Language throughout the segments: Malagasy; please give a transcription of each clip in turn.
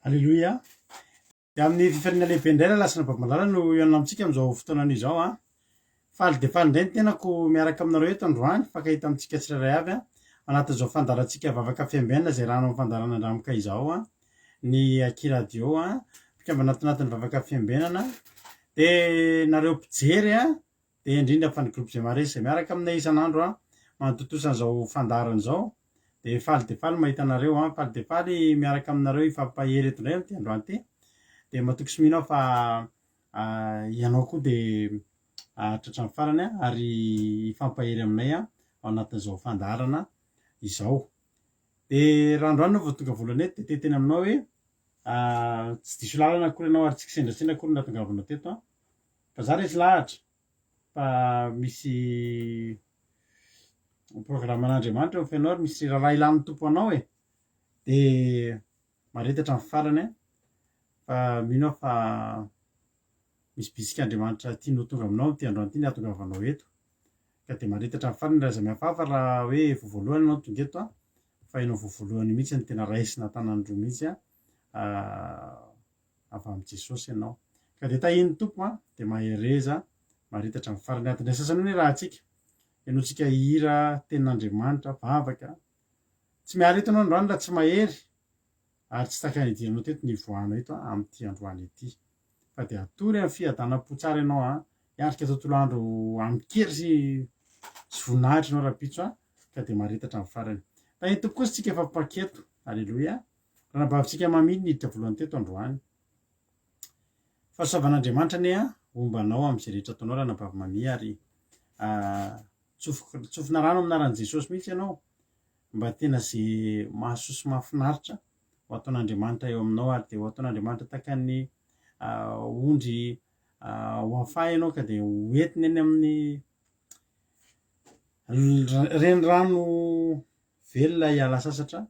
Aleloia. Dia amin'ny fifaliana lehibe indray rahalahy sy anabavy malala no hihaona amintsika amin'izao fotoana anio izao an. Faly dia faly indray ny tenako miaraka aminareo eto androany, mifankahita amintsika tsirairay avy an, anatin'izao fandaharantsika vavaka fiambenana izay rano amin'ny fandaharana Andramoka izao an, ny Aky Radio an, mpikambana ato anatin'ny vavaka fiambenana, dia nareo mpijery an, dia indrindra fa ny groupe Zemares izay miaraka aminay isan'andro an, manatontosa an'izao fandaharana izao, dia faly dia faly mahita anareo an, faly dia faly miaraka aminareo hifampahery eto indray amin'ity androany ity, dia matoky sy mino aho fa ianao koa dia haharitra hatramin'ny farany an, ary hifampahery aminay an, ao anatin'izao fandaharana izao. Dia raha androany ianao vao tonga voalohany eto dia te hiteny aminao hoe tsy diso lalana akory ianao ary tsy kisendrasendra akory ny nahatongavanao teto an, Fa za resy lahatra fa misy programme-n'Andriamanitra eo amin'ny fiainao ary misy raharaha ilan'ny Tompo anao e! De mahareta hatramin'ny farany an, fa mino aho fa misy bisik'Andriamanitra tiany ho tonga aminao amin'ity androany ity ny hahatongavanao eto. Ka dia mahareta hatramin'ny farany raha aza mihafahafa raha hoe vao voalohany ianao no tonga eto an, fa ianao vao voalohany io mihitsy no tena raisina an-tanan-droa mihitsy an. avy amin'i Jesosy ianao. Ka dia tahian'ny Tompo an, dia mahereza, maharita hatramin'ny farany. Adin'ny sasany eo ny rahantsika. Henointsika hira, tenin'Andriamanitra, vavaka. Tsy miala eto ianao androany raha tsy mahery, ary tsy tahaka ny nidiranao teto ny hivoahanao eto amin'ity androany ity. Fa dia hatory amin'ny fiadanam-po tsara ianao an, hiatrika tontolo andro amin-kery sy sy voninahitra ianao rahampitso an, ka dia maharita hatramin'ny farany. Tahian'ny Tompo kosa isika efa mpaketo. Aleloia. Ranabavintsika Mamily niditra voalohany teto androany. Fahasoavan'Andriamanitra anie homba anao amin'izay rehetra ataonao ranabavy Mamia ary tsofiko tsofina rano amin'ny anaran'i Jesosy mihitsy ianao mba tena ze mahasoa sy mahafinaritra ho ataon'Andriamanitra eo aminao ary dia ho ataon'Andriamanitra tahaka ny ondry ho afahy ianao ka dia ho entiny eny amin'ny renirano velona hiala sasatra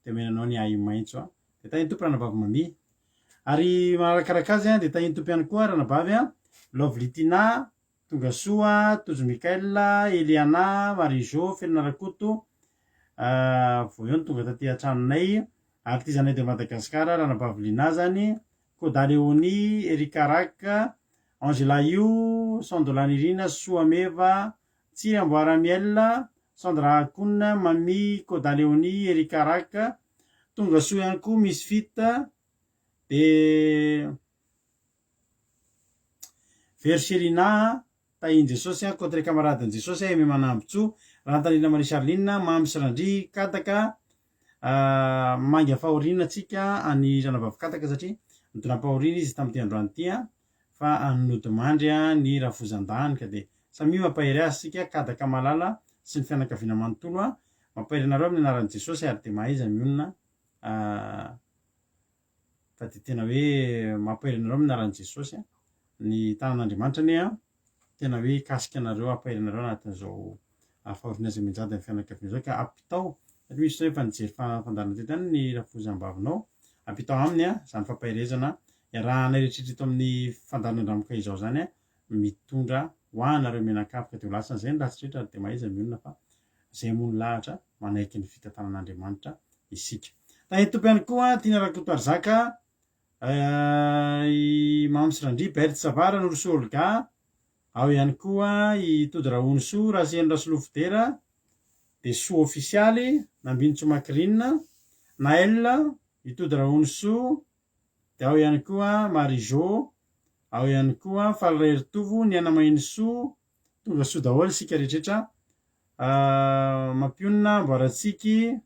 dia omena anao ny ahi-maitso a. Dia tahin'ny Tompo ranabavy Mamia. Ary manarakaraka azy dia tahin'ny Tompo ihany koa ranabavy a, Lovely Tina, Tongasoa, Tojo Michael, Eliana, Marie Jo, Felina Rakoto, vao eo no tonga taty an-tranonay, ary ity zanay de Madagascar, ranabavy Lina zany, Koda Leonie, Erika Rak, Angela Io, Sandola Nirina, Soa Meva, Tsiry Amboara Miel, Sandra Akun, Mamy, Koda Leonie, Erika Rak, Tonga soa ihany koa Misfit, dia Vercherina, Tahin'i Jesosy, Côte Camaradin'i Jesosy, Aimé Manambotsoa, Rantanirina Marie Charline, Mamy sy Randria, Kadaka, Manga fahoriana antsika any Ranabavy Kadaka satria nidonam-pahoriana izy tamin'ity androany ity fa nodimandry ny rafozan-dahiny ka dia samia mampahery azy isika Kadaka malala sy ny fianakaviana manontolo mampahery anareo amin'ny anaran'i Jesosy ary dia mahaiza mionona fa dia tena hoe mampahery anareo amin'ny anaran'i Jesosy ny tanan'Andriamanitra anie tena hoe hikasika anareo hampahery anareo anatin'izao fahoriana izay mianjady amin'ny fianakaviana izao ka ampitao satria misy fotoana efa nijery fandaharana teto ihany ny rafozam-bavinao ampitao aminy izany fampaherezana iarahanay rehetra eto amin'ny fandaharana Andramoka izao izany mitondra ho anareo mianakavy ka dia ho lasan'izay ny ratsy rehetra ary dia mahaiza mionona fa izay moa ny lahatra manaiky ny fitantanan'Andriamanitra isika. Tahin'ny Tompo ihany koa Tiana Rakotoarizaka, i Mamy sy Randria, Berthe Savara, Norosoa Olga, ao ihany koa i Tody Rahonisoa, Raseheno Rasolofodera, dia Soa Ofisialy, Nambinintsoa Macrine, Naël, i Tody Rahonisoa, dia ao ihany koa Marie Jo, ao ihany koa Faly Raheritovo, Niaina Mahinisoa, tonga soa daholo isika rehetra, Mampionona, Amboarantsiky,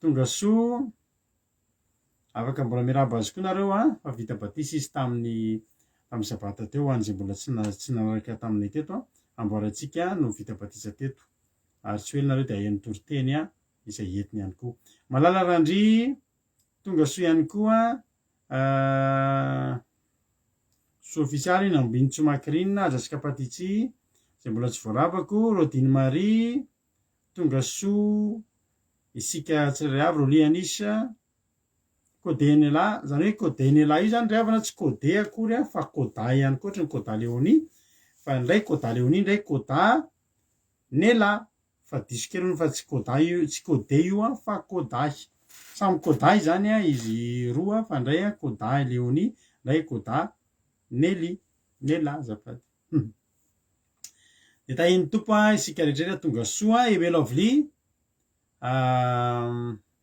tonga soa, afaka mbola miarahaba azy koa nareo an, fa vita batisa izy tamin'ny tamin'ny sabata teo, ho an'izay mbola tsy tsy nanaraka taminay teto an, Amboarantsika no vita batisa teto, ary tsy ho ela nareo dia haheno toriteny an, izay entiny ihany koa. Malala Randria, Tonga soa ihany koa Soa ofisialy Nambinintsoa Macrine, Jessica Patitsi, izay mbola tsy voarabako, Rodine Marie, tonga soa isika tsirairay avy, Rolly Anisha, Kodenela, izany hoe Kodenela io izany ry havana tsy Kode akory an, fa Koda ihany koa ohatran'ny Koda Leonie, fa indray Koda Leonie indray Koda Nela. Fa diso kely hono fa tsy Koda io, tsy Kode io an, fa Kodahy. Samy Koda izany izy roa fa indray Koda Léonie, indray Koda Nelly, Nella azafady. Dia tahian'ny Tompo isika rehetra rehetra tonga soa. Aimé Lovely,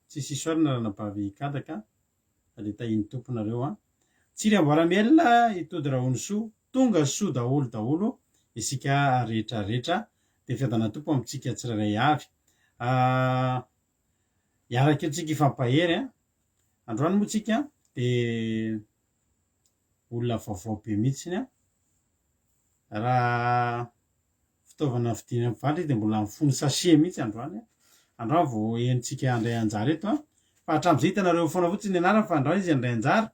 tsisy isaorana ranabavy Kadaka fa dia tahian'ny Tompo nareo an. Tsiry Amboaramiel, Itody Rahonisoa, tonga soa daholo daholo isika rehetra rehetra. Dia fiadanan'ny Tompo amintsika tsirairay avy. Hiaraka eo tsika hifampahery an. Androany moa tsika dia olona vaovao be mihitsiny an. Raha fitaovana vidiana amin'ny mpivarotra izy dia mbola mifono sachet mihitsy androany an. Androany vao henontsika handray anjara eto an. Fa hatramin'izay hitanareo foana fotsiny ny anarany fa androany izy handray anjara.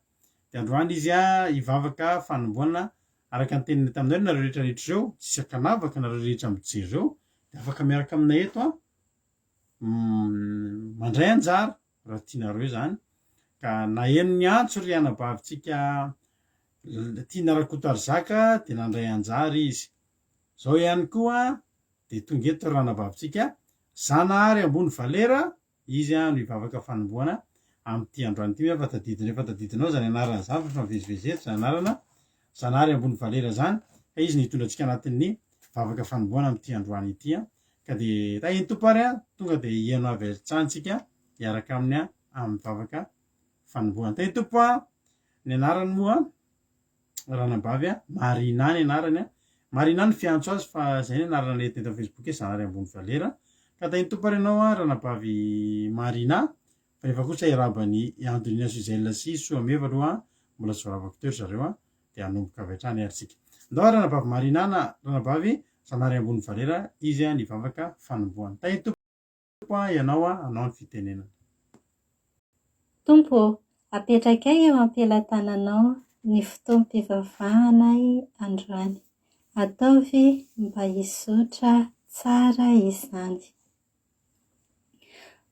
Dia androany izy hivavaka fanomboana araka ny teniny taminareo nareo rehetra rehetra ireo, tsisy ankanavaka nareo rehetra mijery ireo dia afaka miaraka aminay eto an. Mandray anjara raha tianareo izany. Ka naheno ny antso ry anabavintsika Tiana Rakotoarizaka dia nandray anjara izy. Izao ihany koa dia tonga eto ry ranabavintsika Zanahary ambony Valera, izy no hivavaka fanombohana amin'ity androany ity. Efa tadidinao, efa tadidinao izany anarana izany fa efa mivezivezy eto izany anarana Zanahary ambony Valera izany fa izy no hitondra antsika anatin'ny vavaka fanombohana amin'ity androany ity. Ka dia tahin'ny Tompo ary an, tonga dia hihaino avy hatrany tsika hiaraka aminy an, amin'ny vavaka fanombohana. Tahin'ny Tompo an, ny anarany moa ranabavy an, Marina ny anarany an, Marina no fiantso azy fa izay ny anarana nentiny eto amin'ny Facebook hoe Zanahary Ambony Valera. Ka tahin'ny Tompo ary ianao an, ranabavy Marina, fa nefa kosa hiarahaba an'i Andonina Suzelle sy Soameva aloha an, mbola tsy voaravako teo ry zareo an. dia hanomboka avy hatrany ary tsika. Ndao ary ranabavy Marina na ranabavy Zanahary Ambony Valera izy an hivavaka fanombohana. Tahin'ny Tompo an ianao an hanao ny fitenenana. Tompo ô, apetrakay eo am-pelatananao ny fotoam-pivavahanay androany. Ataovy mba hizotra tsara izany.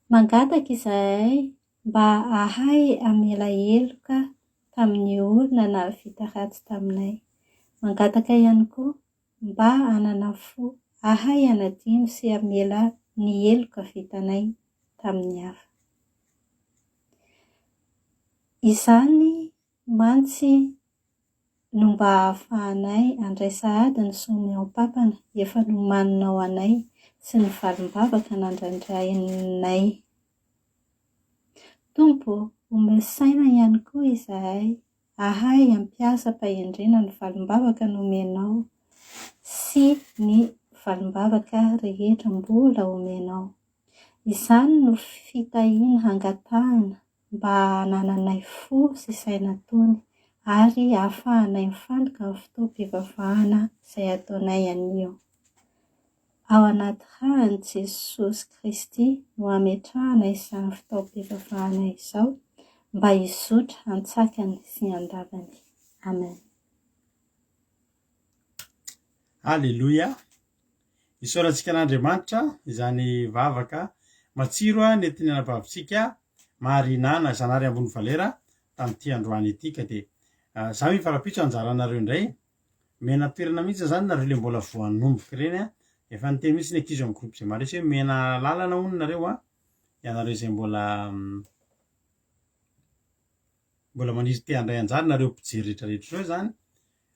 Mangataka izahay mba hahay hamela heloka tamin'ny olona nahavita ratsy taminay. Mangataka ihany koa mba hanana fo hahay hanadino sy hamela ny heloka vitanay tamin'ny hafa. Izany mantsy no mba hahafahanay handray sahady ny soa mihoam-pampana efa nomaninao anay sy ny valim-bavaka nandrandrainay. Tompo ô, omeo saina ihany koa izahay hahay hampiasa am-pahendrena ny valim-bavaka nomenao sy ny valim-bavaka rehetra mbola homenao. Izany no fitahiana hangatahina mba hanananay fo sy saina tony ary hahafahanay mifantoka amin'ny fotoam-pivavahana izay ataonay anio. Ao anaty ràn'i Jesosy Kristy no ametrahana izany fitaom-pivavahana izao mba hizotra an-tsakany sy an-davany. Amen. Aleloia! Isaorantsika an'Andriamanitra izany vavaka matsiro nentin'ny anabavintsika Marina na Zanahary Ambony Valera tamin'ity androany ity ka dia za mifarapitso anjaranareo indray Mena toerana mihitsy zany nareo le mbola voanomboka ireny a! Efa niteny mihitsy ny ankizy ao amin'ny groupe izay maharesy hoe mena lalana hono nareo a! Ianareo izay mbola mbola maniry te handray anjara nareo mpijery rehetra rehetra ireo zany,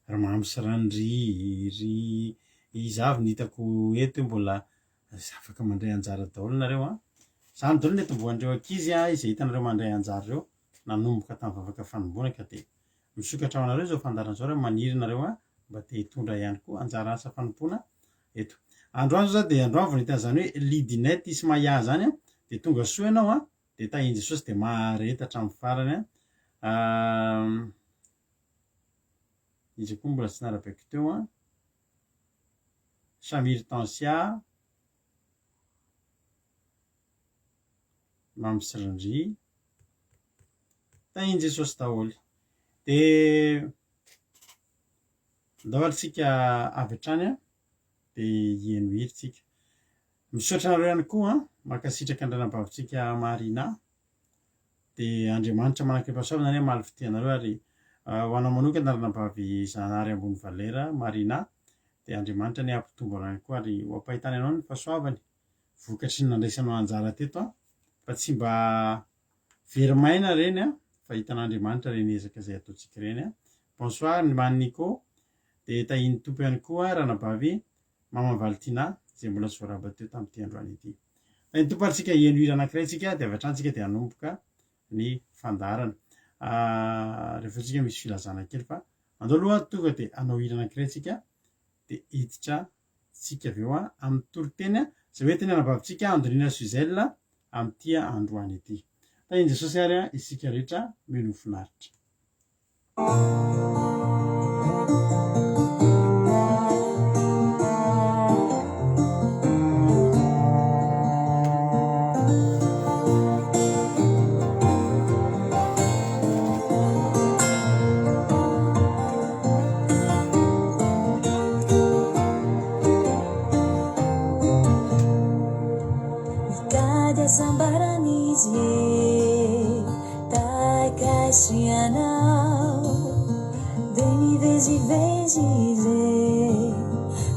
ry Mamy sy Randria, ry iza avy no hitako eto hoe mbola afaka mandray anjara daholo nareo a! Zany daholo ny atombohan'ireo ankizy a izay hitanareo mandray anjara ireo nanomboka tamin'ny vavaka fanomboana ka dia Misokatra ho anareo izao fandaharana izao raha maniry nareo mba te hitondra ihany koa anjara asa fanompoana eto. Androany zao za dia androany vao nahita an'izany hoe Lidinette Ismaia zany an, dia tonga soa ianao an, dia tahin'i Jesosy dia mahareta hatramin'ny farany an. Iza koa mbola tsy narabaiko teo an. Shamir Tansia, Mamy sy Rindry. Tahin'i Jesosy daholo. Dia ndao ary tsika avy hatrany an, dia hihaino hira tsika. Misaotra anareo ihany koa an, mankasitraka ny ranabavintsika Marina. Dia Andriamanitra manak'efa-pahasoavana anie hamaly fitia anareo ary ho anao manokana ranabavy Zanahary Ambony Valera Marina, dia Andriamanitra anie hampitombo anao ihany koa ary ho ampahitany anao ny fahasoavany vokatry ny nandraisanao anjara teto an, fa tsy mba. Very maina ireny an, fa hitan'Andriamanitra ireny ezaka izay ataontsika ireny an. Bonsoir Nman Nico, dia tahian'ny Tompo ihany koa ranabavy Maman Valtina izay mbola tsy voarahaba teo tamin'ity androany ity. Tahian'ny Tompo ary tsika heno hira anankiray tsika dia avy hatrany tsika dia hanomboka ny fandaharana. Rehefa tsika misy filazana kely fa andao aloha tonga dia hanao hira anankiray tsika dia hiditra tsika avy eo amin'ny toriteny izay hoentin'ny anabavintsika Andonina Suzelle amin'ity androany ity. Tahian'i Jesosy ary isika rehetra mino ho finaritra. Mitady hasambarana izy e, tahaka azy ianao, dia nivezivezy izy e,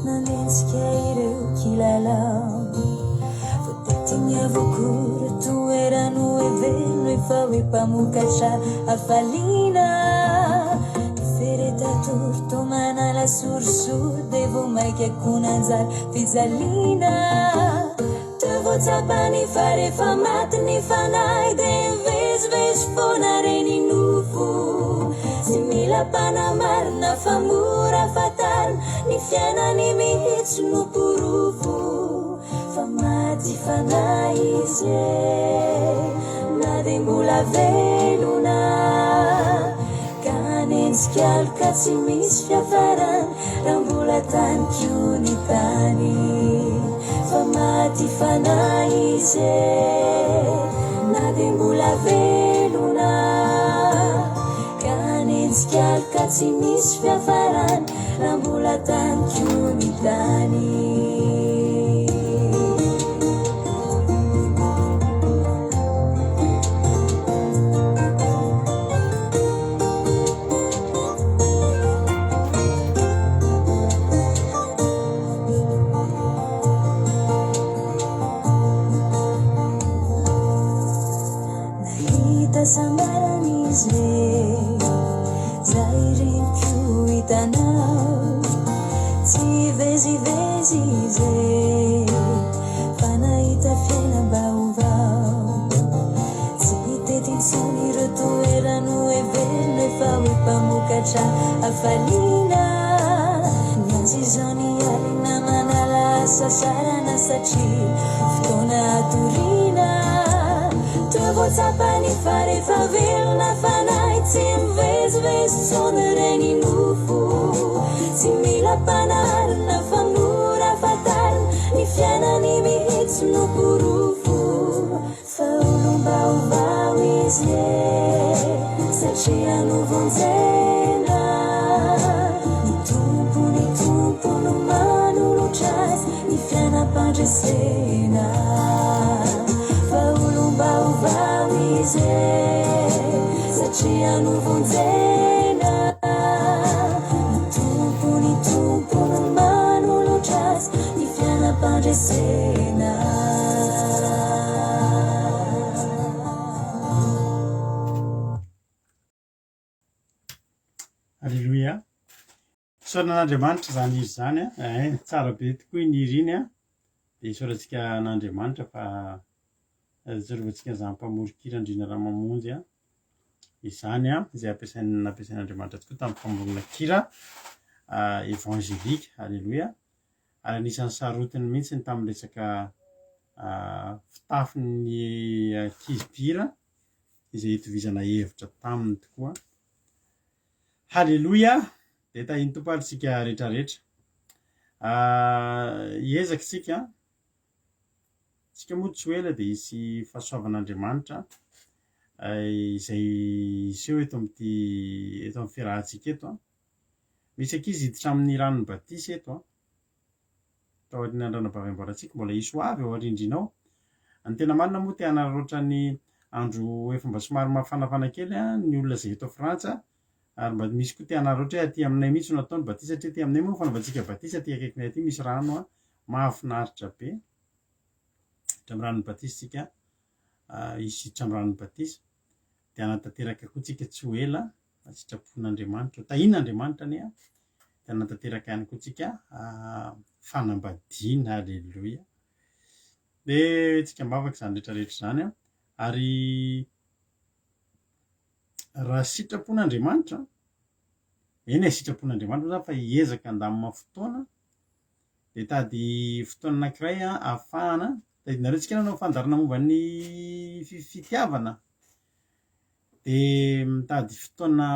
nanenjika ireo kilalao. Voatetiny avokoa ireo toerana noheveriny fa hoe mpamokatra hafaliana. Nifereta-tory toa manala sorisory dia vao mainka koa nanjary fijaliana. Teo vao tsapany fa rehefa maty ny fanahy dia mivezivezy foana reny nofo. Tsy mila mpanamarina fa mora fantarina ny fiainany mihitsy no porofo. Fa maty fanahy izy e, na dia mbola velona. Ka hanenjika aloka tsy misy fiafarany raha mbola tany koa ny tany. Fa maty fanahy izy e, na dia mbola velona. Ka hanenjika aloka tsy misy fiafarany raha mbola tany koa ny tany. Nahita sambarana izy e, zay reniko hitanao, tsy hivezivezy izy e, fa nahita fiainam-baovao. Tsy hitety intsony ireo toerana noheverina efa hoe mpamokatra hafaliana. Ny azy izao ny alina manala hasasarana satria fotoana hatoriana. Toa vao tsapany fa rehefa velona fanahy tsy mivezivezy intsony ireny nofo. Tsy mila mpanarina fa mora fantarina ny fiainany mihitsy no porofo. Fa olom-baovao izy e, satria novonjena. Ny Tompo, ny Tompo no manolotra azy ny fiainam-pandresena. Fa olom-baovao izy e, satria novonjena. Ny Tompo, ny Tompo no manolotra azy ny fiainam-pandresena. Aleloia. Isaorana an'Andriamanitra izany hira izany a. Eh, tsara be tokoa iny hira iny a. Dia isaorantsika an'Andriamanitra fa tsarovantsika an'izany mpamoron-kira Andriana Ramamonjy a. Izany a, izay ampiasaina nampiasain'Andriamanitra tokoa tamin'ny famoronana-kira evangelika. Aleloia. Ary anisan'ny sarotiny mihitsy ny tamin'ny resaka fitafin'ny ankizy mpihira izay itovizana hevitra taminy tokoa. Haleloia! Dia tahin'ny Tompo ary isika rehetra rehetra. Hiezaka isika, isika moa tsy ho ela dia hisy fahasoavan'Andriamanitra izay hiseho eto amin'ity eto amin'ny fiarahantsika eto. Misy ankizy hiditra amin'ny ranon'ny batisa eto an. Taorian'ny andranabavy amboarantsika, mbola hisy ho avy ao arindrina ao. Ny tena marina moa te hanararaotra ny andro efa mba somary mafanafana kely ny olona izay eto Frantsa ary mba misy koa te hanararaotra hoe aty aminay mihitsy no atao ny batisa satria aty aminay moa ny fanaovantsika batisa aty akaikinay aty misy rano mahafinaritra be. Hiditra amin'ny ranon'ny batisa isika, hisy hiditra amin'ny ranon'ny batisa. Dia hanatanteraka koa tsika tsy ho ela, raha sitrapon'Andriamanitra, ho tahian'Andriamanitra anie an, dia hanatanteraka ihany koa tsika fanambadiana, aleloia. Dia tsika am-bavaka izany rehetra rehetra izany an, ary raha sitrapon'Andriamanitra, eny e, sitrapon'Andriamanitra moa izany fa hiezaka handamina fotoana, dia hitady fotoana anankiray ahafahana, tadidinareo tsika nanao fandaharana momba ny fitiavana, dia mitady fotoana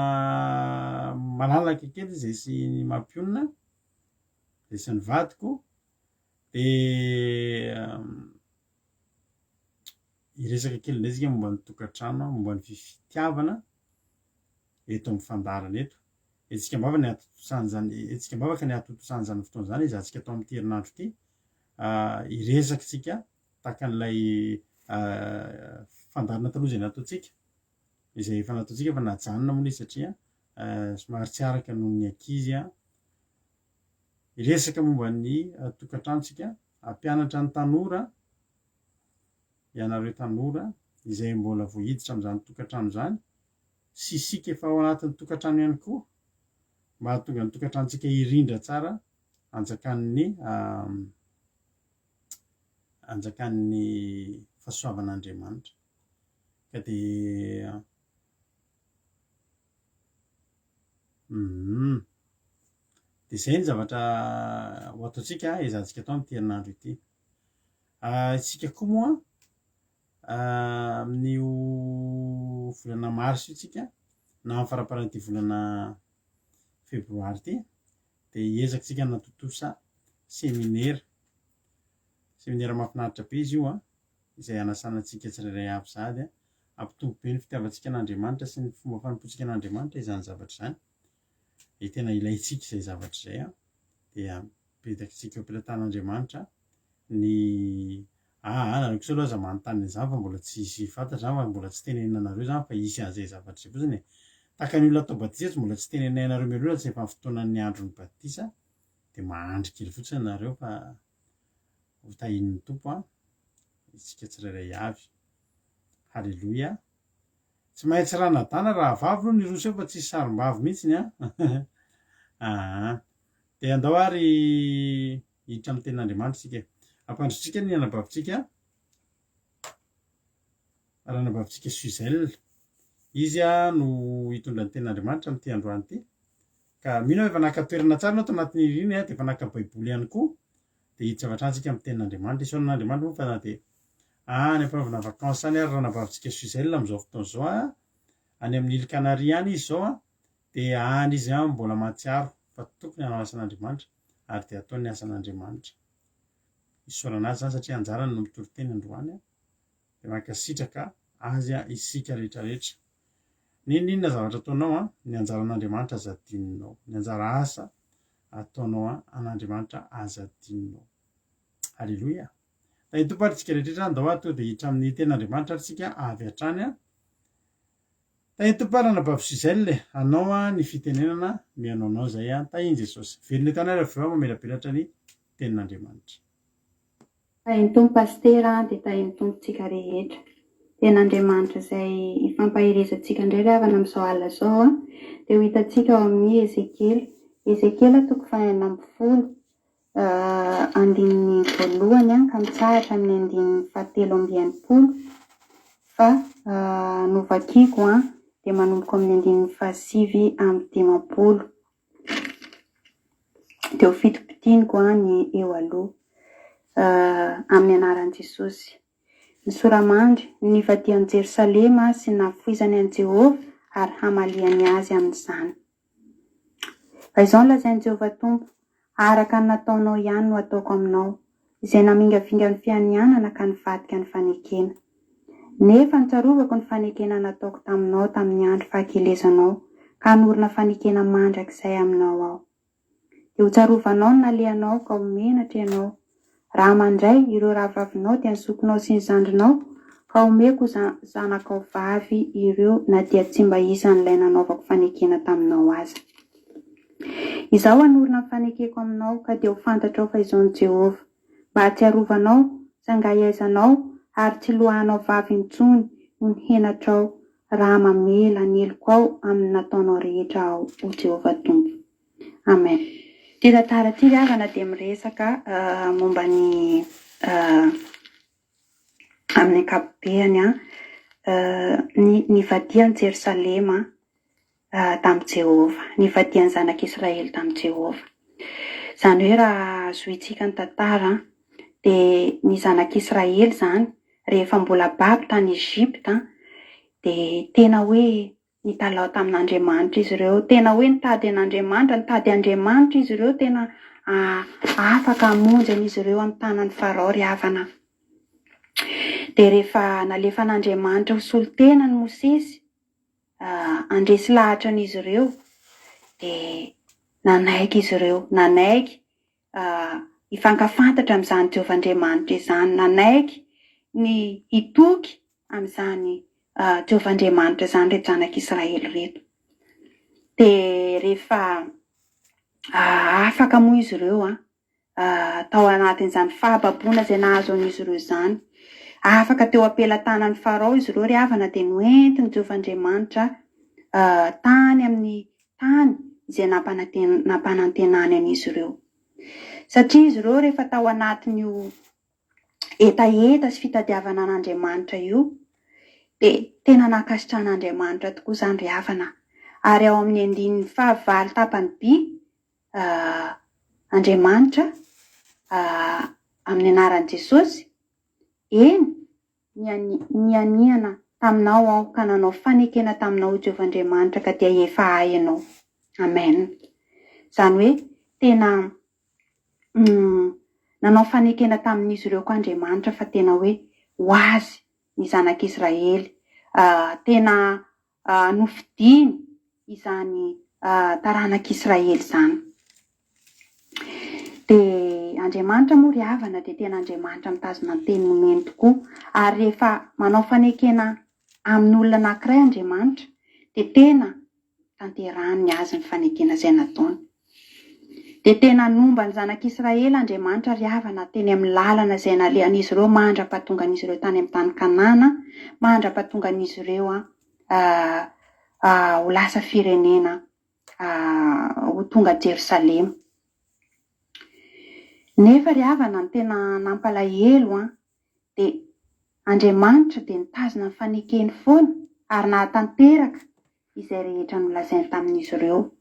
malalaka kely izay sy ny mampionona, izay sy ny vadiko, dia hiresaka kely indray isika momba ny tokantrano, momba ny fitiavana eto amin'ny fandaharana eto. Hetsika am-bava ny hahatontosan'izany, hetsika am-bavaka ny hahatontosan'izany fotoana izany izahantsika tao amin'ity herinandro ity. Hiresaka isika tahaka an'ilay fandaharana taloha izay nataontsika, izay efa nataontsika fa najanona moa ilay izy satria somary tsy araka noho ny ankizy. Hiresaka momba ny tokantrano isika, hampianatra ny tanora, ianareo tanora izay mbola vao hiditra amin'izany tokantrano izany, sy isika efa ao anatin'ny tokantrano ihany koa, mba hahatonga ny tokantranontsika hirindra tsara hanjakan'ny hanjakan'ny fahasoavan'Andriamanitra. Ka dia Hum. Dia izay ny zavatra ho ataontsika, ezahantsika atao amin'ity herinandro ity. Isika koa moa amin'io volana marsa io tsika na amin'ny faramparan'ity volana febroary ity dia hiezaka isika hanatontosa seminera. Seminera mahafinaritra be izy io an, izay hanasana antsika tsirairay avy sahady an, hampitombo be ny fitiavantsika an'Andriamanitra sy ny fomba fanompoantsika an'Andriamanitra izany zavatra izany. Dia tena ilaintsika izay zavatra izay an, dia apetrakintsika eo am-pelatan'Andriamanitra ny aa nareo kosa aloha aza manontany an'izany fa mbola tsy hisy fantatra izany fa mbola tsy tenenina anareo izany fa hisy an'izay zavatra izay fotsiny e. Tahaka ny olona atao batisa tsy mbola tsy tenenay anareo mialoha raha tsy efa ny fotoanan'ny andron'ny batisa dia mahandry kely fotsiny nareo fa ho tahian'ny Tompo an, isika tsirairay avy. Haleloia. Tsy maintsy ranadana rahavavy aloha ny hiroso eo fa tsisy sarim-bavy mihitsiny an. Aa. Dia andao ary hiditra amin'ny tenin'Andriamanitra isika e. Ampandrosotsika ny anabavintsika, ranabavintsika Suzelle. Izy no hitondra ny tenin'Andriamanitra amin'ity androany ity. Ka mino aho efa naka toerana tsara ianao tao anatin'iny iny dia efa naka baiboly ihany koa. Dia hiditra avy hatrany isika amin'ny tenin'Andriamanitra. Isaorana an'Andriamanitra moa fa na dia any am-panaovana vacances any ary ranabavintsika Suzelle amin'izao fotoana izao an, any amin'ny îles Canaries any izy izao an, dia any izy an mbola mahatsiaro fa tokony hanao asan'Andriamanitra ary dia ataony ny asan'Andriamanitra. Isaorana azy izany satria anjarany no mitory teny androany an, dia mankasitraka azy isika rehetra rehetra. N'inon'inona zavatra ataonao an, ny anjaran'Andriamanitra aza adinonao. Ny anjara asa ataonao an, an'Andriamanitra aza adinonao. Aleloia. Tahin'ny Tompo ary tsika rehetra, andao ary tonga dia hiditra amin'ny tenin'Andriamanitra ary tsika avy hatrany an. Tahin'ny Tompo ary anabavy Gisèle e, anao an ny fitenenana mihaino anao izay an, tahin'i Jesosy. Velona eto anay ary avy eo mamelabelatra ny tenin'Andriamanitra. Tahin'ny Tompo Pasitera an, dia tahin'ny Tompo tsika rehetra. Tena Andriamanitra izay ifampaherezantsika indray ry havana amin'izao alina izao an, dia ho hitantsika ao amin'ny Ezekiela, Ezekiela toko faha 16, andininy voalohany an, ka mitsahatra amin'ny andininy fahatelo amby 60, fa novakiko an, dia manomboka amin'ny andininy faha-59. Dia ho fitompitianiko ny eo aloha. Amin'ny anaran'i Jesosy. Ny sora-mandry, ny nivadihan'i Jerosalema sy ny nahafoizany an'i Jehovah ary hamaliany azy amin'izany. Fa izao no lazain'i Jehovah Tompo, Araka ny nataonao ihany no hataoko aminao, izay namingavinga ny fianianana ka nivadika ny fanekena. Nefa notsarovako ny fanekena nataoko taminao tamin'ny andro fahakelezanao, ka hanorina fanekena mandrakizay aminao Aho. Dia hotsarovanao ny nalehanao ka ho menatra ianao, raha mandray ireo rahavavinao dia ny zokinao sy ny zandrinao, ka homeko ho zanakao vavy ireo na dia tsy mba isan'ilay nanaovako fanekena taminao aza. Izaho hanorina ny fanekeko aminao, ka dia ho fantatrao fa Izaho no Jehovah, mba hahatsiarovanao, sy hangahiaizanao, ary tsy loahanao vavy intsony noho ny henatrao, raha mamela ny helokao amin'ny nataonao rehetra aho, o Jehovah Tompo. Amen. Ity tantara ity ry havana dia miresaka momba ny amin'ny ankapobeany ny nivadihan'i Jerosalema tamin'i Jehovah, nivadihan'ny zanak'Israely tamin'i Jehovah. Izany hoe raha zohintsika ny tantara dia ny zanak'Israely izany rehefa mbola babo tany Egypta dia tena hoe nitalaho tamin'Andriamanitra izy ireo, tena hoe nitady an'Andriamanitra, nitady Andriamanitra izy ireo, tena afaka hamonjy an'izy ireo amin'ny tanan'i Farao ry havana. Dia rehefa nalefan'Andriamanitra ho solontena an'i Mosesy handresy lahatra an'izy ireo, dia nanaiky izy ireo, nanaiky hifankafantatra amin'izany Jehovah Andriamanitra izany, nanaiky ny hitoky amin'izany Jehovah Andriamanitra izany ireto zanak'Israely ireto. Dia rehefa afaka moa izy ireo tao anatin'izany fahababoana izay nahazo an'izy ireo izany, afaka teo am-pelatanan'i Farao izy ireo ry havana dia noentin'i Jehovah Andriamanitra tany amin'ny tany izay nampanantenany an'izy ireo. Satria izy ireo rehefa tao anatin'io hetaheta sy fitadiavana an'Andriamanitra io dia tena nankasitrahan'Andriamanitra tokoa izany ry havana. Ary ao amin'ny andininy fahavalo tapany by, Andriamanitra amin'ny anaran'i Jesosy, eny, nianiana taminao aho ka nanao fanekena taminao, hoy Jehovah Andriamanitra, ka dia efa ahy ianao. Amen. Izany hoe tena nanao fanekena tamin'izy ireo koa Andriamanitra fa tena hoe ho azy ny zanak'Israely. Tena nofidiny izany taranak'Israely izany. Dia Andriamanitra moa ry havana dia tena Andriamanitra mitazona ny teny nomeny tokoa. Ary rehefa manao fanekena amin'olona anankiray Andriamanitra dia tena tanterahany ny azy ny fanekena izay nataony. Dia tena nomba ny zanak'Israely Andriamanitra ry havana teny amin'ny lalana izay nalehan'izy ireo mandra-pahatongan'izy ireo tany amin'ny tany Kanana, mandra-pahatongan'izy ireo ho lasa firenena ho tonga Jerosalema. Nefa ry havana ny tena nampalahelo dia Andriamanitra dia nitazona ny fanekeny foana ary nahatanteraka izay rehetra nolazainy tamin'izy ireo.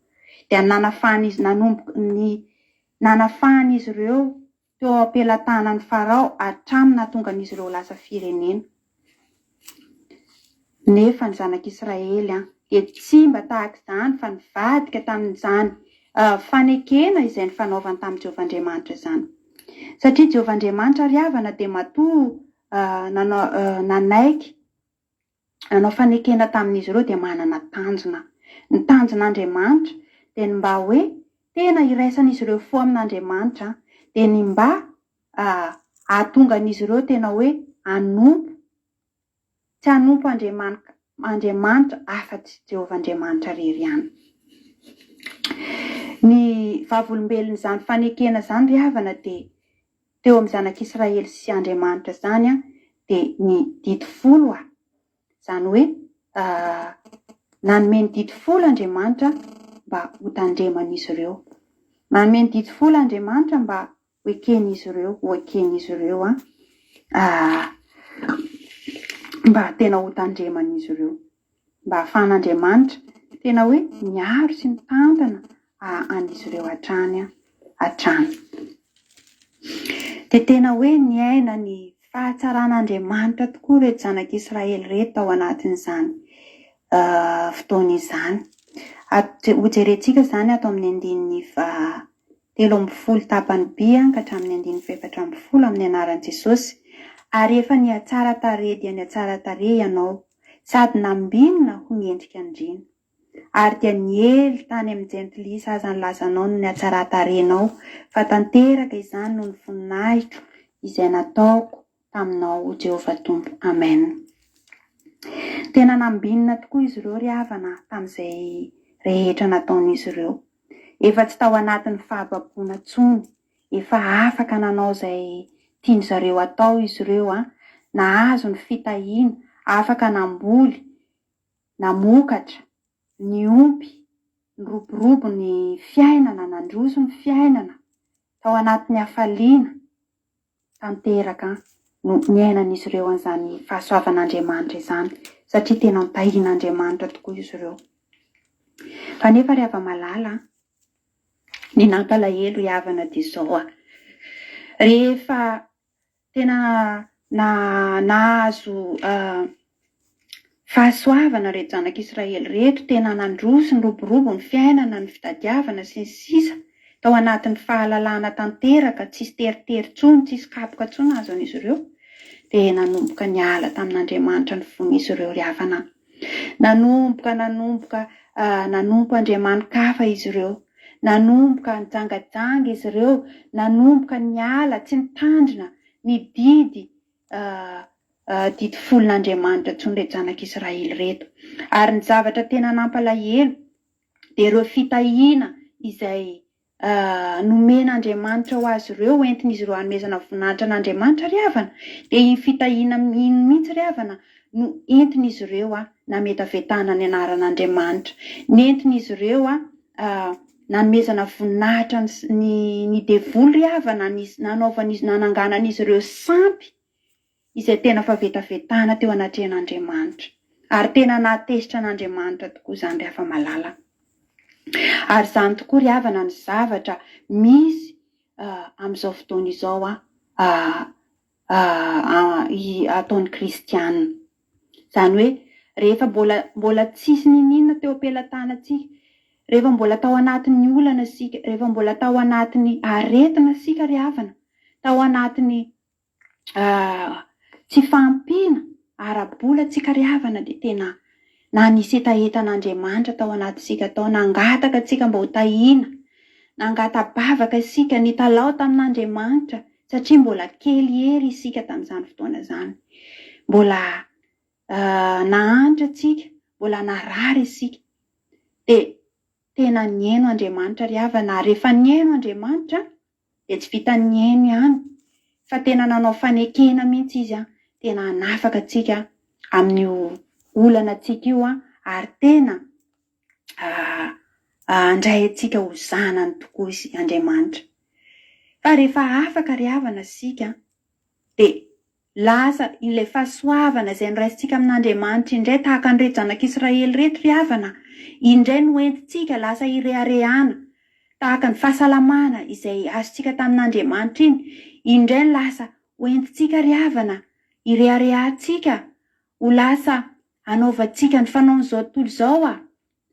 Dia nanafahan'izy nanomboka ny nanafahan'izy ireo teo am-pelatanan'i Farao hatramin'ny nahatongan'izy ireo ho lasa firenena. Nefa ny zanak'Israely dia tsy mba tahaka izany fa nivadika tamin'izany fanekena izay nifanaovany tamin'i Jehovah Andriamanitra izany. Satria Jehovah Andriamanitra ry havana dia matoa nanao nanaiky nanao fanekena tamin'izy ireo dia manana tanjona. Ny tanjon'Andriamanitra dia ny mba hoe tena hiraisan'izy ireo fo amin'Andriamanitra, dia ny mba hahatonga an'izy ireo tena hoe hanompo, tsy hanompo Andriamanitra afa-tsy Jehovah Andriamanitra irery ihany. Ny vavolombelon'izany fanekena izany ry havana dia teo amin'ny zanak'Israely sy Andriamanitra izany dia ny didy folo a. Izany hoe nanome ny didy folo Andriamanitra mba hotandreman'izy ireo. Nanome ny didy folo Andriamanitra mba ho eken'izy ireo, ho eken'izy ireo an, mba tena ho tandreman'izy ireo, mba hahafahan'Andriamanitra tena hoe miaro sy mitantana an'izy ireo hatrany hatrany. Dia tena hoe niaina ny fahatsaran'Andriamanitra tokoa ireto zanak'Israely ireto tao anatin'izany fotoana izany. Hojerentsika izany ato amin'ny andininy faha 13 tapany by ka hatramin'ny andininy faha-14 amin'ny anaran'i Jesosy, Ary efa nihatsara tarehy dia nihatsara tarehy ianao, sady nambinina ho miendrika andriana. Ary dia niely tany amin'ny jentilisa aza ny lazanao noho ny hatsaran-tarehinao, fa tanteraka izany noho ny voninahitro izay nataoko taminao, hoy Jehovah Tompo. Amen. Tena nambinina tokoa izy ireo ry havana tamin'izay rehetra nataon'izy ireo. Efa tsy tao anatin'ny fahababoana intsony, efa afaka nanao izay tian-dry zareo atao izy ireo, nahazo ny fitahiana, afaka namboly. namokatra, niompy, niroborobo ny fiainana, nandroso ny fiainana tao anatin'ny hafaliana tanteraka no niainan'izy ireo an'izany fahasoavan'Andriamanitra izany satria tena notahian'Andriamanitra tokoa izy ireo. Fa nefa ry hava-malala an, ny nampalahelo ry havana dia izao an, rehefa Tena nahazo fahasoavana ireto zanak'Israely ireto, tena nandroso, niroborobo ny fiainana, ny fitadiavana, sy ny sisa Tao anatin'ny fahalalahana tanteraka, tsisy teritery intsony, tsisy kapoka intsony nahazo an'izy ireo, dia nanomboka niala tamin'Andriamanitra ny fon'izy ireo ry havana. Nanomboka nanomboka nanompo andriamani-kafa izy ireo. Nanomboka nijangajanga izy ireo, nanomboka niala, tsy nitandrina ny didy didy folon'Andriamanitra intsony ireto zanak'Israely ireto. Ary ny zavatra tena nampalahelo dia ireo fitahiana izay nomen'Andriamanitra ho azy ireo, hoentin'izy ireo hanomezana voninahitra an'Andriamanitra ry havana, dia iny fitahiana iny mihitsy ry havana no entin'izy ireo nametavetana ny anaran'Andriamanitra. Nentin'izy ireo nanomezana voninahitra ny ny devoly ry havana, nanaovan'izy nananganan'izy ireo sampy izay tena fahavetavetana teo anatrehan'Andriamanitra. Ary tena nahatezitra an'Andriamanitra tokoa izany ry hava-malala. Ary izany tokoa ry havana ny zavatra misy amin'izao fotoana izao ataon'ny kristiana. Izany hoe rehefa mbola mbola tsisy niniana teo am-pelatanantsika, rehefa mbola tao anatin'ny olana isika, rehefa mbola tao anatin'ny aretina isika ry havana, tao anatin'ny tsy fahampiana ara-bola tsika ry havana dia tena nanisy hetaheta an'Andriamanitra tao anatintsika tao, nangataka antsika mba ho tahiana, nangata-bavaka isika, nitalaho tamin'Andriamanitra satria mbola kely hery isika tamin'izany fotoana izany, mbola nahantra tsika, mbola narary isika, dia tena nihaino Andriamanitra ry havana, ary rehefa nihaino Andriamanitra dia tsy vitan'ny nihaino ihany fa tena nanao fanekena mihitsy izy tena hanafaka antsika amin'io olana antsika io ary tena handray antsika ho zanany tokoa izy Andriamanitra. Fa rehefa afaka ry havana isika dia Lasa ilay fahasoavana izay noraisintsika amin'Andriamanitra indray, tahaka an'ireto zanak'Israely ireto ry havana, indray no entintsika lasa ireharehana, tahaka ny fahasalamana izay azontsika tamin'Andriamanitra iny, indray no lasa ho entintsika ry havana, ireharehantsika, ho lasa anaovantsika ny fanaon'izao tontolo izao a!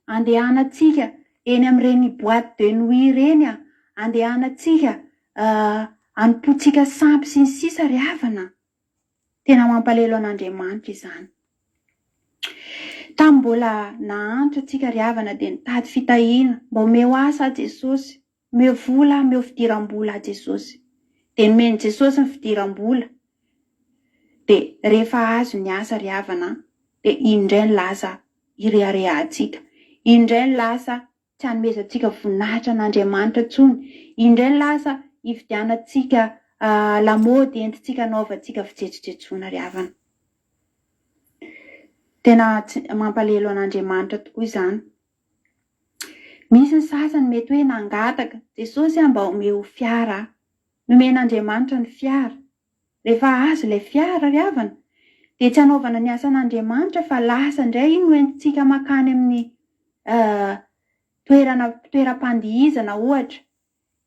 Andehanantsika eny amin'ireny boite de nuit ireny a! Andehanantsika anompoantsika sampy sy ny sisa ry havana a! Tena mampalahelo an'Andriamanitra izany. Tamin'ny mbola nahantra tsika ry havana dia nitady fitahiana, mba omeo asa aho Jesosy, omeo vola aho, omeo fidiram-bola aho Jesosy. Dia nomen'i Jesosy ny fidiram-bola. Dia rehefa azo ny asa ry havana a, dia iny indray no lasa ireharehantsika. Iny indray no lasa tsy anomezantsika voninahitra an'Andriamanitra intsony. Iny indray no lasa ividianantsika lamaody entintsika anaovantsika fijejojejoana ry havana. Tena tsy mampalahelo an'Andriamanitra tokoa izany. Misy ny sasany mety hoe nangataka, Jesosy a mba omeo fiara aho. Nomen'Andriamanitra ny fiara. Rehefa azo ilay fiara ry havana dia tsy anaovana ny asan'Andriamanitra fa lasa indray iny no entintsika mankany amin'ny toerana toeram-pandihizana ohatra.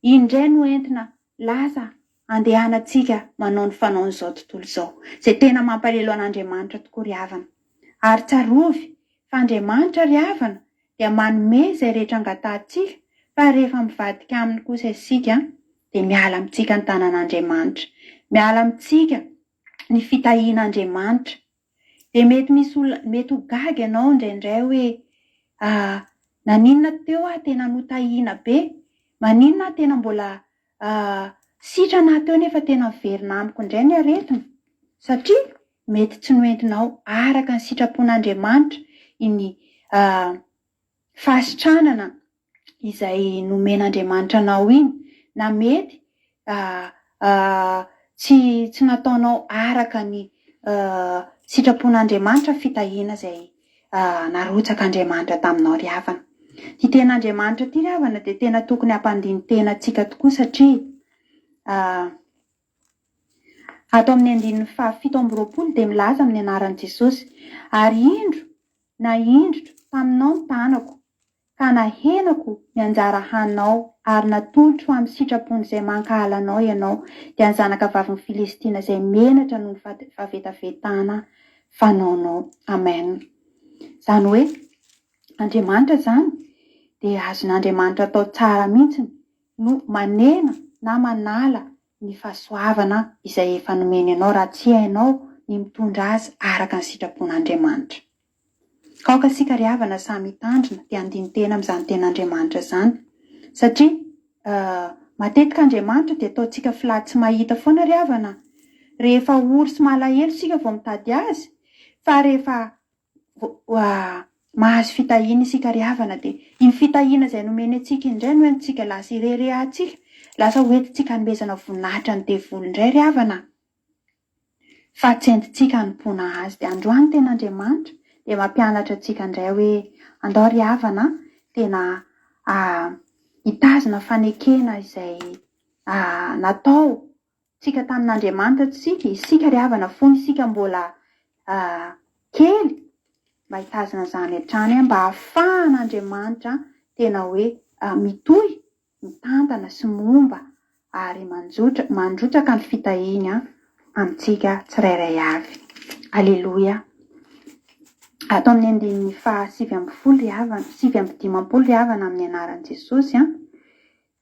Iny indray no entina lasa andehanantsika manao ny fanaon'izao tontolo izao. Izay tena mampalelo an'Andriamanitra tokoa ry havana. Ary tsarovy fa Andriamanitra ry havana dia manome izay rehetra angatahantsika fa rehefa mivadika aminy kosa isika dia miala amintsika ny tanan'Andriamanitra. Miala amintsika ny fitahian'Andriamanitra. Dia mety misy olona, mety ho gaga ianao indraindray hoe ah, naninona teo aho tena notahiana be, maninona aho tena mbola sitrana aho teo nefa tena miverina amiko indray ny aretina? Satria mety tsy noentinao araka ny sitrapon'Andriamanitra iny fahasitranana izay nomen'Andriamanitra anao iny, na mety tsy tsy nataonao araka ny sitrapon'Andriamanitra ny fitahiana izay. narotsak'Andriamanitra taminao ry havana. Ity tenin'Andriamanitra ity ry havana dia tena tokony hampandini-tena antsika tokoa satria ato amin'ny andininy faha 27 dia milaza amin'ny anaran'i Jesosy, Ary indro nahindritro taminao ny tanako, ka nahenako ny anjara haninao, ary natolotro ho amin'ny sitrapon'izay mankahala anao ianao, dia ny zanakavavin'ny Filistina izay menatra noho ny fahavetavetana fanaonao. Amen. Izany hoe, Andriamanitra izany dia azon'Andriamanitra atao tsara mihitsy no manena na manala ny fahasoavana izay efa nomeny anao raha tsy hainao ny mitondra azy araka ny sitrapon'Andriamanitra. Ka aoka isika ry havana samy hitandrina dia handini-tena amin'izany tenin'Andriamanitra izany. Satria matetika Andriamanitra dia ataontsika filahy tsy mahita foana ry havana. Rehefa ory sy malahelo isika vao mitady Azy, fa rehefa mahazo fitahiana isika ry havana dia iny fitahiana izay nomeny antsika iny indray no entintsika lasa ireharehantsika, lasa hoentintsika hanomezana voninahitra ny devoly indray ry havana fa tsy entintsika hanompoana azy. Dia androany tena Andriamanitra dia mampianatra antsika indray hoe andao ry havana tena hitazona fanekena izay natao tsika tamin'Andriamanitra tsika, isika ry havana fony isika mbola kely, mba hitazona izany hatrany mba hahafahan'Andriamanitra tena hoe mitohy mitantana sy momba ary manjotra, mandrotsaka ny fitahiany amintsika tsirairay avy. Aleloia. Ato amin'ny andininy faha 19 ry havana, 59 ry havana amin'ny anaran'i Jesosy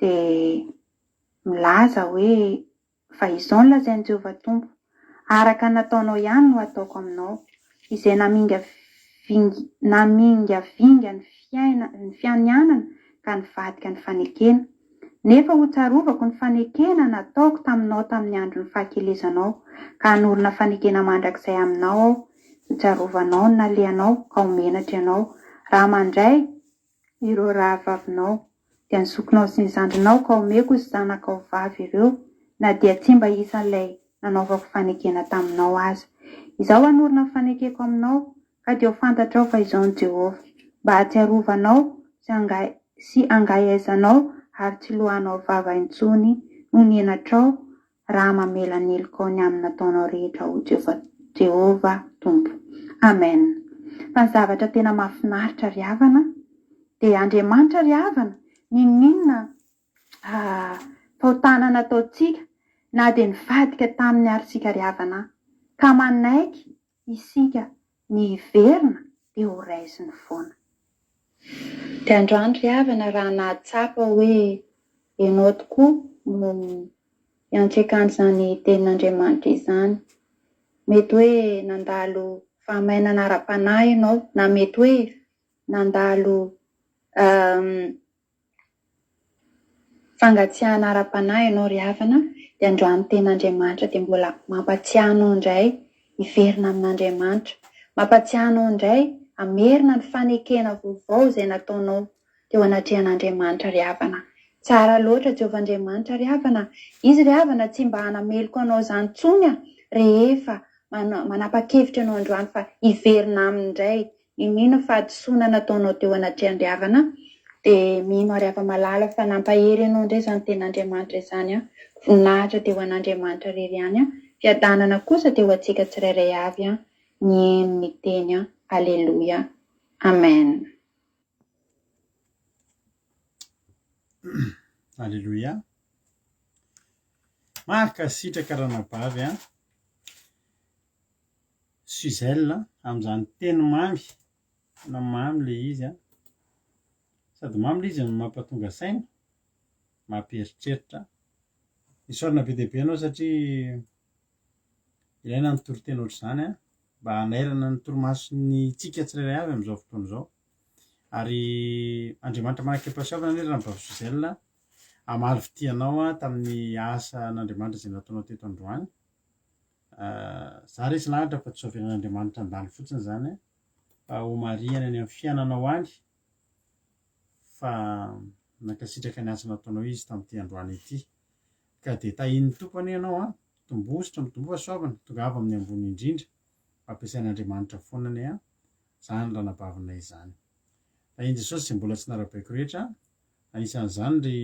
dia milaza hoe, Fa izao no lazain'i Jehovah Tompo, 'Araka ny nataonao ihany no hataoko aminao, izay namingavinga ny fianianana ka nivadika ny fanekena. Nefa hotsarovako ny fanekena nataoko taminao tamin'ny andron'ny fahakelezanao, ka hanorina fanekena mandrakizay aminao aho. Hotsarovanao ny nalehanao, ka ho menatra ianao, raha mandray ireo rahavavinao, dia ny zokinao sy ny zandrinao ka omeko ny zanakao vavy ireo, na dia tsy mba isan'ilay nanaovako fanekena taminao aza. Izaho hanorina ny fanekeko aminao, ka dia ho fantatrao fa Izaho no Jehovah, mba hahatsiarovanao sy hangahaizanao ary tsy loahanao vava intsony noho ny henatrao raha mamela ny helokao ny amin'ny nataonao rehetra ho Jehovah Tompo. Amen. Fa ny zavatra tena mahafinaritra ry havana dia Andriamanitra ry havana n'inon'inona fahotana nataontsika na dia nivadika taminy ary isika ry havana ka manaiky isika ny hiverina dia ho raisiny foana. Dia androany ry havana raha nahatsapa hoe ianao tokoa no iantrekan'izany tenin'Andriamanitra izany. Mety hoe nandalo fahamainana ara-panahy ianao na mety hoe nandalo Fangatsiahana ara-panahy ianao ry havana, dia androany tena Andriamanitra dia mbola mampatsiahy anao indray hiverina amin'Andriamanitra. Mampatsiahy anao indray hamerina ny fanekena vaovao izay nataonao teo anatrehan'Andriamanitra ry havana. Tsara loatra Jehovah Andriamanitra ry havana. Izy ry havana tsy mba hanameloka anao izany intsony rehefa manapa-kevitra ianao androany fa hiverina aminy indray Iniana fahadisoana nataonao teo anatrehan-dry havana dia mino ary hava-malala fa nampahery anao indray izany tenin'Andriamanitra izany an! Voninahitra dia ho an'Andriamanitra irery ihany an! Fiadanana kosa dia ho antsika tsirairay avy an! Niheno ny teny an! Aleloia! Amen! Aleloia. Mankasitraka ranabavy a. Suzelle amin'izany teny mamy, tena mamy ilay izy an, sady mamy ilay izy no mampatonga saina, mampieritreritra. Isaorana be dia be ianao satria ilaina ny toriteny ohatr'izany an, mba hanairana ny torimason'ny tsika tsirairay avy amin'izao fotoana izao. Ary Andriamanitra manak'ampahasoavana anie Ranabavy Suzelle hamaly fitia anao tamin'ny asa an'Andriamanitra izay nataonao teto androany. Za resy lahatra fa tsy ho avelan'Andriamanitra handalo fotsiny izany fa ho marihana any amin'ny fiainanao any fa nankasitraka ny asa nataonao izy tamin'ity androany ity. Ka dia tahian'ny Tompo anie ianao an, mitomboa sitra mitomboa fahasoavana, tongava amin'ny ambony indrindra, ampiasain'Andriamanitra foana anie an. Izany ranabavinay izany. Tahin'i Jesosy izay mbola tsy narabaiko rehetra, anisan'izany ry